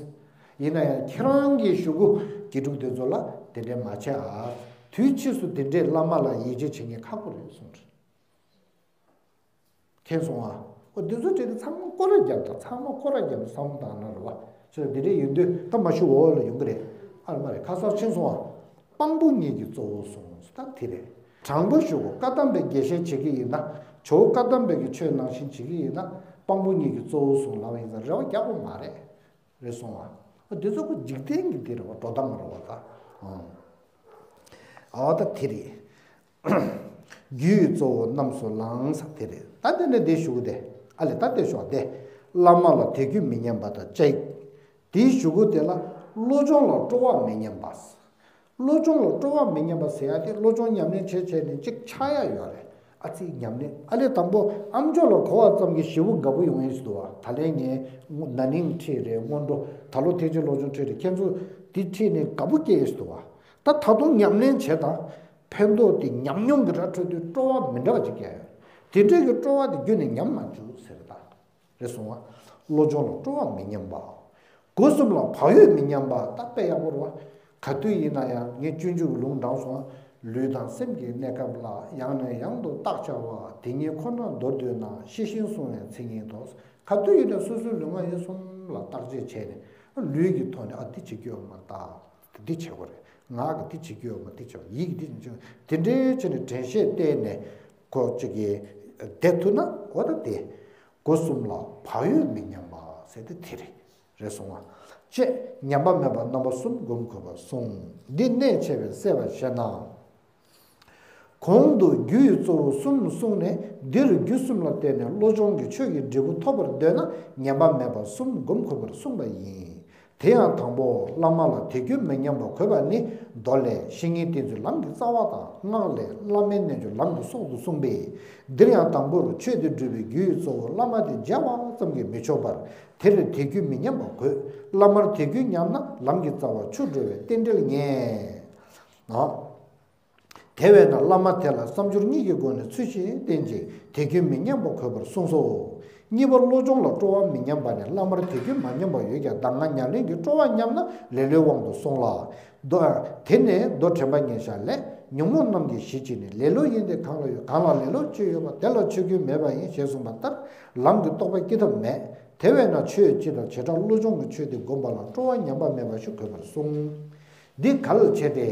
ཡིན་ན་ཡང་ཁྱེད་རང་གི་ཞུ་སྒོ་དགེ་ཕྲུག་དེ་ཚོ་ལ་དེ་འདྲས་མ་བྱེད་ཨ། དུས་ཕྱིས་སུ་དེ་འདྲས་བླ་མ་ལ་ཡིད་ཆེས་བྱེད་མཁན་ཁག་པོ་རེད་གསུངས་རེད། མཁྱེན་སོང་ཨ། ཨོ་འདི་ཚོ་བྲིས་ཏེ་ཚང་མ་སྐོར་ར་བརྒྱབ་དང་། ཚང་མ་སྐོར་ར་བརྒྱབ་ནས་བསམ་བློ་བཏང་ན་རེད་བ། ཅི་འདི་འདྲས་ཡིན་དུས་ད་མ་ཞུ་འོ་ལ་ཡོང་གི་རེད། ཨ་ལ་མ་རེད། ཁ་སང་མཁྱེན་སོང་ཨ། དཔང་པོ་ཉིད་ཀྱིས་གཙོ་བོར་བཟུང་། ད་དེ་རེད། དྲང་པོ་ཞུ་དགོས། བཀའ་གདམས་པའི་དགེ་བཤེས་བྱེད་ཀྱི་ཡིན་ན། ཇོ་བོ་བཀའ་གདམས་པའི་གི་ཆོས་ནང་བཞིན་བྱེད་ཀྱི་ཡིན་ན། དཔང་པོ་ཉིད་ཀྱིས་གཙོ་བོར་བཟུང་ལབ་པ་ཡིན་ཙང་རེ་བ་རྒྱག་དགོས་མ་རེད། རེད་སོང་ཨ། འདི་ཚོ་ཁོ་འཇིག་རྟེན་གྱི་འདི་རེད་བ། འགྲོ་སྟངས་རེད་བ་ད། ཨ་ད་དེ་རེད། རྒྱུའི་གཙོ་བོ་རྣམས་སུ་བླངས་ས་དེ་རེད། ད་དེ་ནས་འདི་ཞུ་གི་དེ། ཨ་ལས་ད་དེ་ཞོག་དེ། བླ་མ་ལ་དད་གུས་མི་ཉམས་པ་དང་བཅས། དེའི་ཞུ་སྒོ་དེ་ལ་བློ་སྦྱོང་ལ་སྤྲོ་བ་མི་ཉམས་པ། བློ་སྦྱོང་ལ་སྤྲོ་བ་མི་ཉམས་པ་ཟེར་ཡ་དེ་བློ་སྦྱོང་ཉམས་ལེན་བྱས་བྱས་ནས་ཅིག་ཆགས་ཡ་ཡོད་རེད། ཨ་ཙི་ཉམས་ལེན་ཨ་ལས་དང་པོ་ཨམ་ཅོག་ལ་གོ་བ་ཙམ་གྱིས་ཞེ་པོ་དགའ་པོ་ཡོང་ཡས་ཞིག་འདུག་བ། ད་ལན་ངས་ན་ནིང་ཁྲིད་རེད། སྔོན་འགྲོ་ད་ལོ་ཐེག་ཆེན་བློ་སྦྱོང་ཁྲིད་རེད། ཁྱེད་ཚོ་འདི་ཁྲིད་ནས་དགའ་པོ་སྐྱེ་ཡས་ཞིག་འདུག་བ། ད་ད་དུང་ཉམས་ལེན་བྱེད་དང་། ཕན་ཐོགས་དེ་ཉམས་མྱོང་གི་ར་འཕྲོད་དུས་སྤྲོ་བ་མི་འདྲ་བ་ཅིག་སྐྱེ་ཡོད། དེ་འདྲའི་གི་སྤྲོ་བ་དེ་རྒྱུན་ནས་ཉམས་མ་བཅུག་ཟེར་ད། རེད་སོང་བ། བློ་སྦྱོང་ལ་སྤྲོ་བ་མི་ཉམས་པ། སྒོ་གསུམ་ལ་བག་ཡོད་མི་ཉམས་པ། ད་དཔེ་ཡག་པོ་རེད་བ། ག་དུས་ཡིན་ན་ཡང་ངས་སྤྱོད་འཇུག་གི་ལུང་དྲངས་སོང་། ལུས་དང་སེམས་ཀྱི་གནས་སྐབས་ལ། ཡང་ནས་ཡང་དུ་བརྟག་བྱ་བ། དེ་ཉིད་ཁོ་ན་མདོར་བསྡུས་ན། ཤེས་བཞིན་བསྲུང་བའི་མཚན་ཉིད་དོ། ག་དུས་ཡིན་ན་སོ་སོའི་ལུས་ངག་ཡིད་གསུམ་ལ་བརྟག་དཔྱད་བྱས་ནས་ལུས་ཀྱི་ཐོག་ནས་ཨ་འདི་བྱེད་རྒྱུ་ཡོད་མ་རེད། ད་འདི་བྱེད་དགོས་རེད། ངག་གི་འདི་བྱེད་རྒྱུ་ཡོད་མ་རེད། འདི་བྱེད་དགོས། ཡིད་ཀྱི་འདི་བྱེད་རྒྱུ་དེ་འདྲའི་བྱས་ནས་དྲན་ཤེས་བསྟེན་ནས་ཁོ་གཅིག་གིས་བསྡད་ཐུབ་ན་འོ་ད་དེ། སྒོ་གསུམ་ལ་བག་ཡོད་མི་ཉམས་པ་ཟེར་དེ་དེ་རེད། རེད་སོང་བ། ཅེས་ཉམས་པ་མེད་པ་རྣམ་པ་གསུམ་སྒོམ་དགོས་པར་གསུངས། འདི་གནད་ཆེ་བས་གསལ་བར་བཤད་ན། གོང་དུ་རྒྱུ་ཡི་གཙོ་བོ་གསུམ་གསུངས་ནས། འདིར་རྒྱུ་གསུམ་ལ་བརྟེན་ནས་བློ་སྦྱོང་གི་ཆོས་ཀྱི་འབྲས་བུ་ཐོབ་པར་འདོད་ན་ཉམས་པ་མེད་པ་གསུམ་སྒོམ་དགོས་པར་གསུངས་པ་ཡིན། དེ་ཡང་དང་པོ་བླ་མ་ལ་དད་གུས་མི་ཉམས་པ་དགོས་པ་ནི། མདོ་ལས། བཤེས་གཉེན་བསྟེན་ཚུལ་ལམ་གྱི་རྩ་བ་དང་། སྔགས་ལས། བླ་མའི་རྣལ་འབྱོར་ལམ་གྱི་སྲོག་ཏུ་གསུངས་པས། འདིར་ཡང་དང་པོར་ཆོས་དེ་སྒྲུབ་པའི་རྒྱུ་ཡི་གཙོ་བོ་བླ་མ་དེ་མཇལ་བ་ཙམ་གྱིས་མི་ཆོག་པར། དེར་དད་གུས་མི་ཉམས་པ་དགོས། བླ་མར་དད་གུས་ཉམས་ན་ལམ་གྱི་རྩ་བ་ཆུ་འགྲོ་བའི་རྟེན་འབྲེལ་ངེས། ཨ། དེ་བས་ན་བླ་མ་དེ་ལ་བསམ་སྦྱོར་གཉིས་ཀྱི་སྒོ་ནས་ཚུལ་བཞིན་བསྟེན་ཅིང་དད་གུས་མི་ཉམས་པ་དགོས་པར་གསུངས་སོ། གཉིས་པ་བློ་སྦྱོང་ལ་སྤྲོ་བ་མི་ཉམས་པ་ནི། བླ་མར་དད་གུས་མ་ཉམས་པ་ཡོད་ཀྱང་གདམས་ངག་ཉམས་ལེན་གྱི་སྤྲོ་བ་ཉམས་ན་ལེ་ལོའི་དབང་དུ་སོང་ལ། མདོ། དེ་ནས་མདོ་དྲན་པ་ཉེར་བཞག་ལས། ཉོན་མོངས་རྣམས་ཀྱི་གཞི་གཅིག་ནི། ལེ་ལོ་ཡིན་ཏེ་གང་ལ་ཡོད། གང་ལ་ལེ་ལོ་ཅི་ཡོད་པ། དེ་ལ་ཆོས་ཀུན་མེད་པ་ཡིན་ཞེས་གསུངས་པ་ལྟར་ལམ་གྱི་རྟོགས་པ་སྐྱེ་ཐབས་མེད། དེ་བས་ན་ཆོས་སྤྱི་དང་བྱེ་བྲག་བློ་སྦྱོང་གི་ཆོས་དེ་བསྒོམ་པ་ལ་སྤྲོ་བ་ཉམས་པ་མེད་པ་ཞིག་དགོས་པར་གསུངས། འདི་གལ་ཆེ་སྟེ།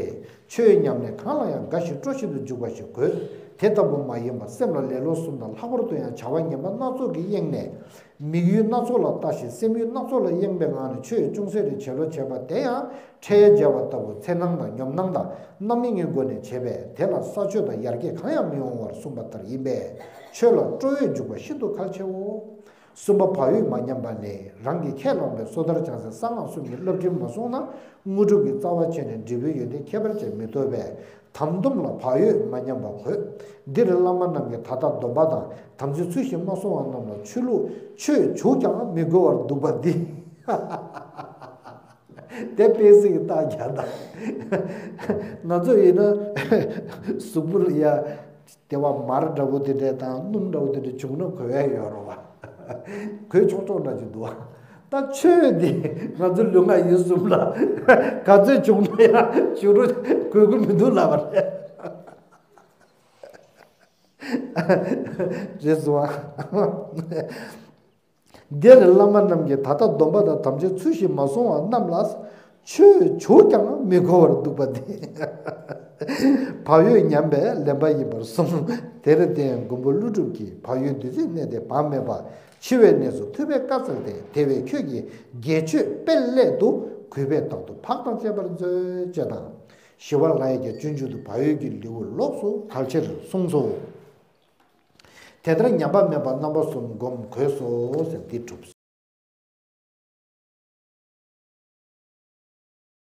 ཆོས་ཉམས་ནས་གང་ལ་ཡང་དགའ་ཞིང་སྤྲོ་བཞིན་དུ་འཇུག་པ་ཞིག་དགོས། དེ་ལྟ་བུ་མ་ཡིན་པར་སེམས་ལ་ལེ་ལོ་གསུམ་དང་ལྷག་པར་དུ་ཡང་བྱ་བ་ངན་པ་སྣ་ཚོགས་ཀྱིས་གཡེངས་ནས། མིག་ཡུལ་སྣ་ཚོགས་ལ་ལྟ་ཞིང་སེམས་ཡུལ་སྣ་ཚོགས་ལ་གཡེངས་པའི་ངང་ནས་ཆོས་ཅུང་ཟད་རེ་བྱེད་ལོ་བྱེད་པ་དེ་ཡང་ཁྲལ་འཇལ་བ་ལྟ་བུ་འཚེར་སྣང་དང་ཉོབ་སྣང་དང་རྣམ་གཡེང་གི་སྒོ་ནས་བྱེད་པས། དེ་ལ་ས་ཆོད་དང་ཡར་རྒྱས་གང་ཡང་མི་འོང་བར་གསུངས་པ་ལྟར་ཡིན་པས། ཆོས་ལ་སྤྲོ་བས་འཇུག་པ་ཤིན་ཏུ་གལ་ཆེའོ། གསུམ་པ་བག་ཡོད་མ་ཉམས་པ་ནི། རང་གིས་ཁས་བླངས་པའི་སོ་ཐར་བྱང་སེམས་གསང་སྔགས་གསུམ་གྱི་བསླབ་ཁྲིམས་མ་བསྲུངས་ན། དངོས་གྲུབ་ཀྱི་རྩ་བ་ཆད་ནས་འབྲས་བུའི་ཡོན་ཏན་ཁྱད་པར་ཅན་མི་ཐོབ་པས། དམ་སྡོམ་ལ་བག་ཡོད་མ་ཉམས་པ་དགོས། འདིར་བླ་མ་རྣམས་ཀྱིས་ད་ལྟ་སྡོམ་པ་དང་དམ་ཚིག་ཚུལ་བཞིན་མ་བསྲུང་བ་རྣམས་ལ་ཆོས་ལུགས་ཆོས་བྱུགས་ཀྱང་མི་དགོས་པར་འདུག་པ་འདི། དེ་དཔེ་སྲིད་ཀྱི་རྟགས་རྒྱག་དང་། ང་ཚོ་ཡིན་ན་གཟུགས་པོ་ལ་ཡ། དེ་བ་མར་འདྲ་བོ་དེ་འདྲས་དང་སྣུམ་འདྲ་བོ་དེ་འདྲས་བྱུང་ན་གོ་ཡ་ཡོད་རེད་བ། གོས་ཆོག་ཆོག་འདྲ་ཅིག་འདུག་བ། ད་ཆོས་འདི་ང་ཚོ་ལུས་ངག་ཡིད་གསུམ་ལ་ག་ཚོད་བྱུང་ན་ཡང་བྱུང་རུ་གོས་གི་མི་འདུག་ལབ་པ་རེད། རེད་སོང་བ། འདིར་བླ་མ་རྣམས་ཀྱིས་ད་ལྟ་སྡོམ་པ་དང་དམ་ཚིག་ཚུལ་བཞིན་མ་བསྲུང་བ་རྣམས་ལ་ཆོས་བྱུགས་ཀྱང་མི་གོ་བར་འདུག་པ་འདི། བག་ཡོད་ཉམས་པས་ལེན་པ་ཡིན་པར་གསུངས། དེར་བརྟེན་མགོན་པོ་ཀླུ་སྒྲུབ་ཀྱིས་བག་ཡོད་བདུད་རྩིས་གནས་ཏེ་བག་མེད་པ། འཆི་བའི་གནས་སུ་ཐུབ་པས་བཀའ་སྩལ་ཏེ། དེ་བས་ཁྱོད་ཀྱིས་དགེ་ཆོས་སྤེལ་སླད་དུ་གུས་པས་བདག་ཏུ་བག་དང་བཅས་པར་མཛོད། ཅེས་དང་། ཞི་བ་ལྷ་ཡིས་ཀྱང་སྤྱོད་འཇུག་ཏུ་བག་ཡོད་ཀྱི་ལེའུ་ལོགས་སུ་གལ་ཆེར་གསུངས་སོ། དེ་ལྟར་ཉམས་པ་མེད་པར་རྣམ་པ་གསུམ་བསྒོམ་དགོས་སོ་ཟེར་འདི་གྲུབ།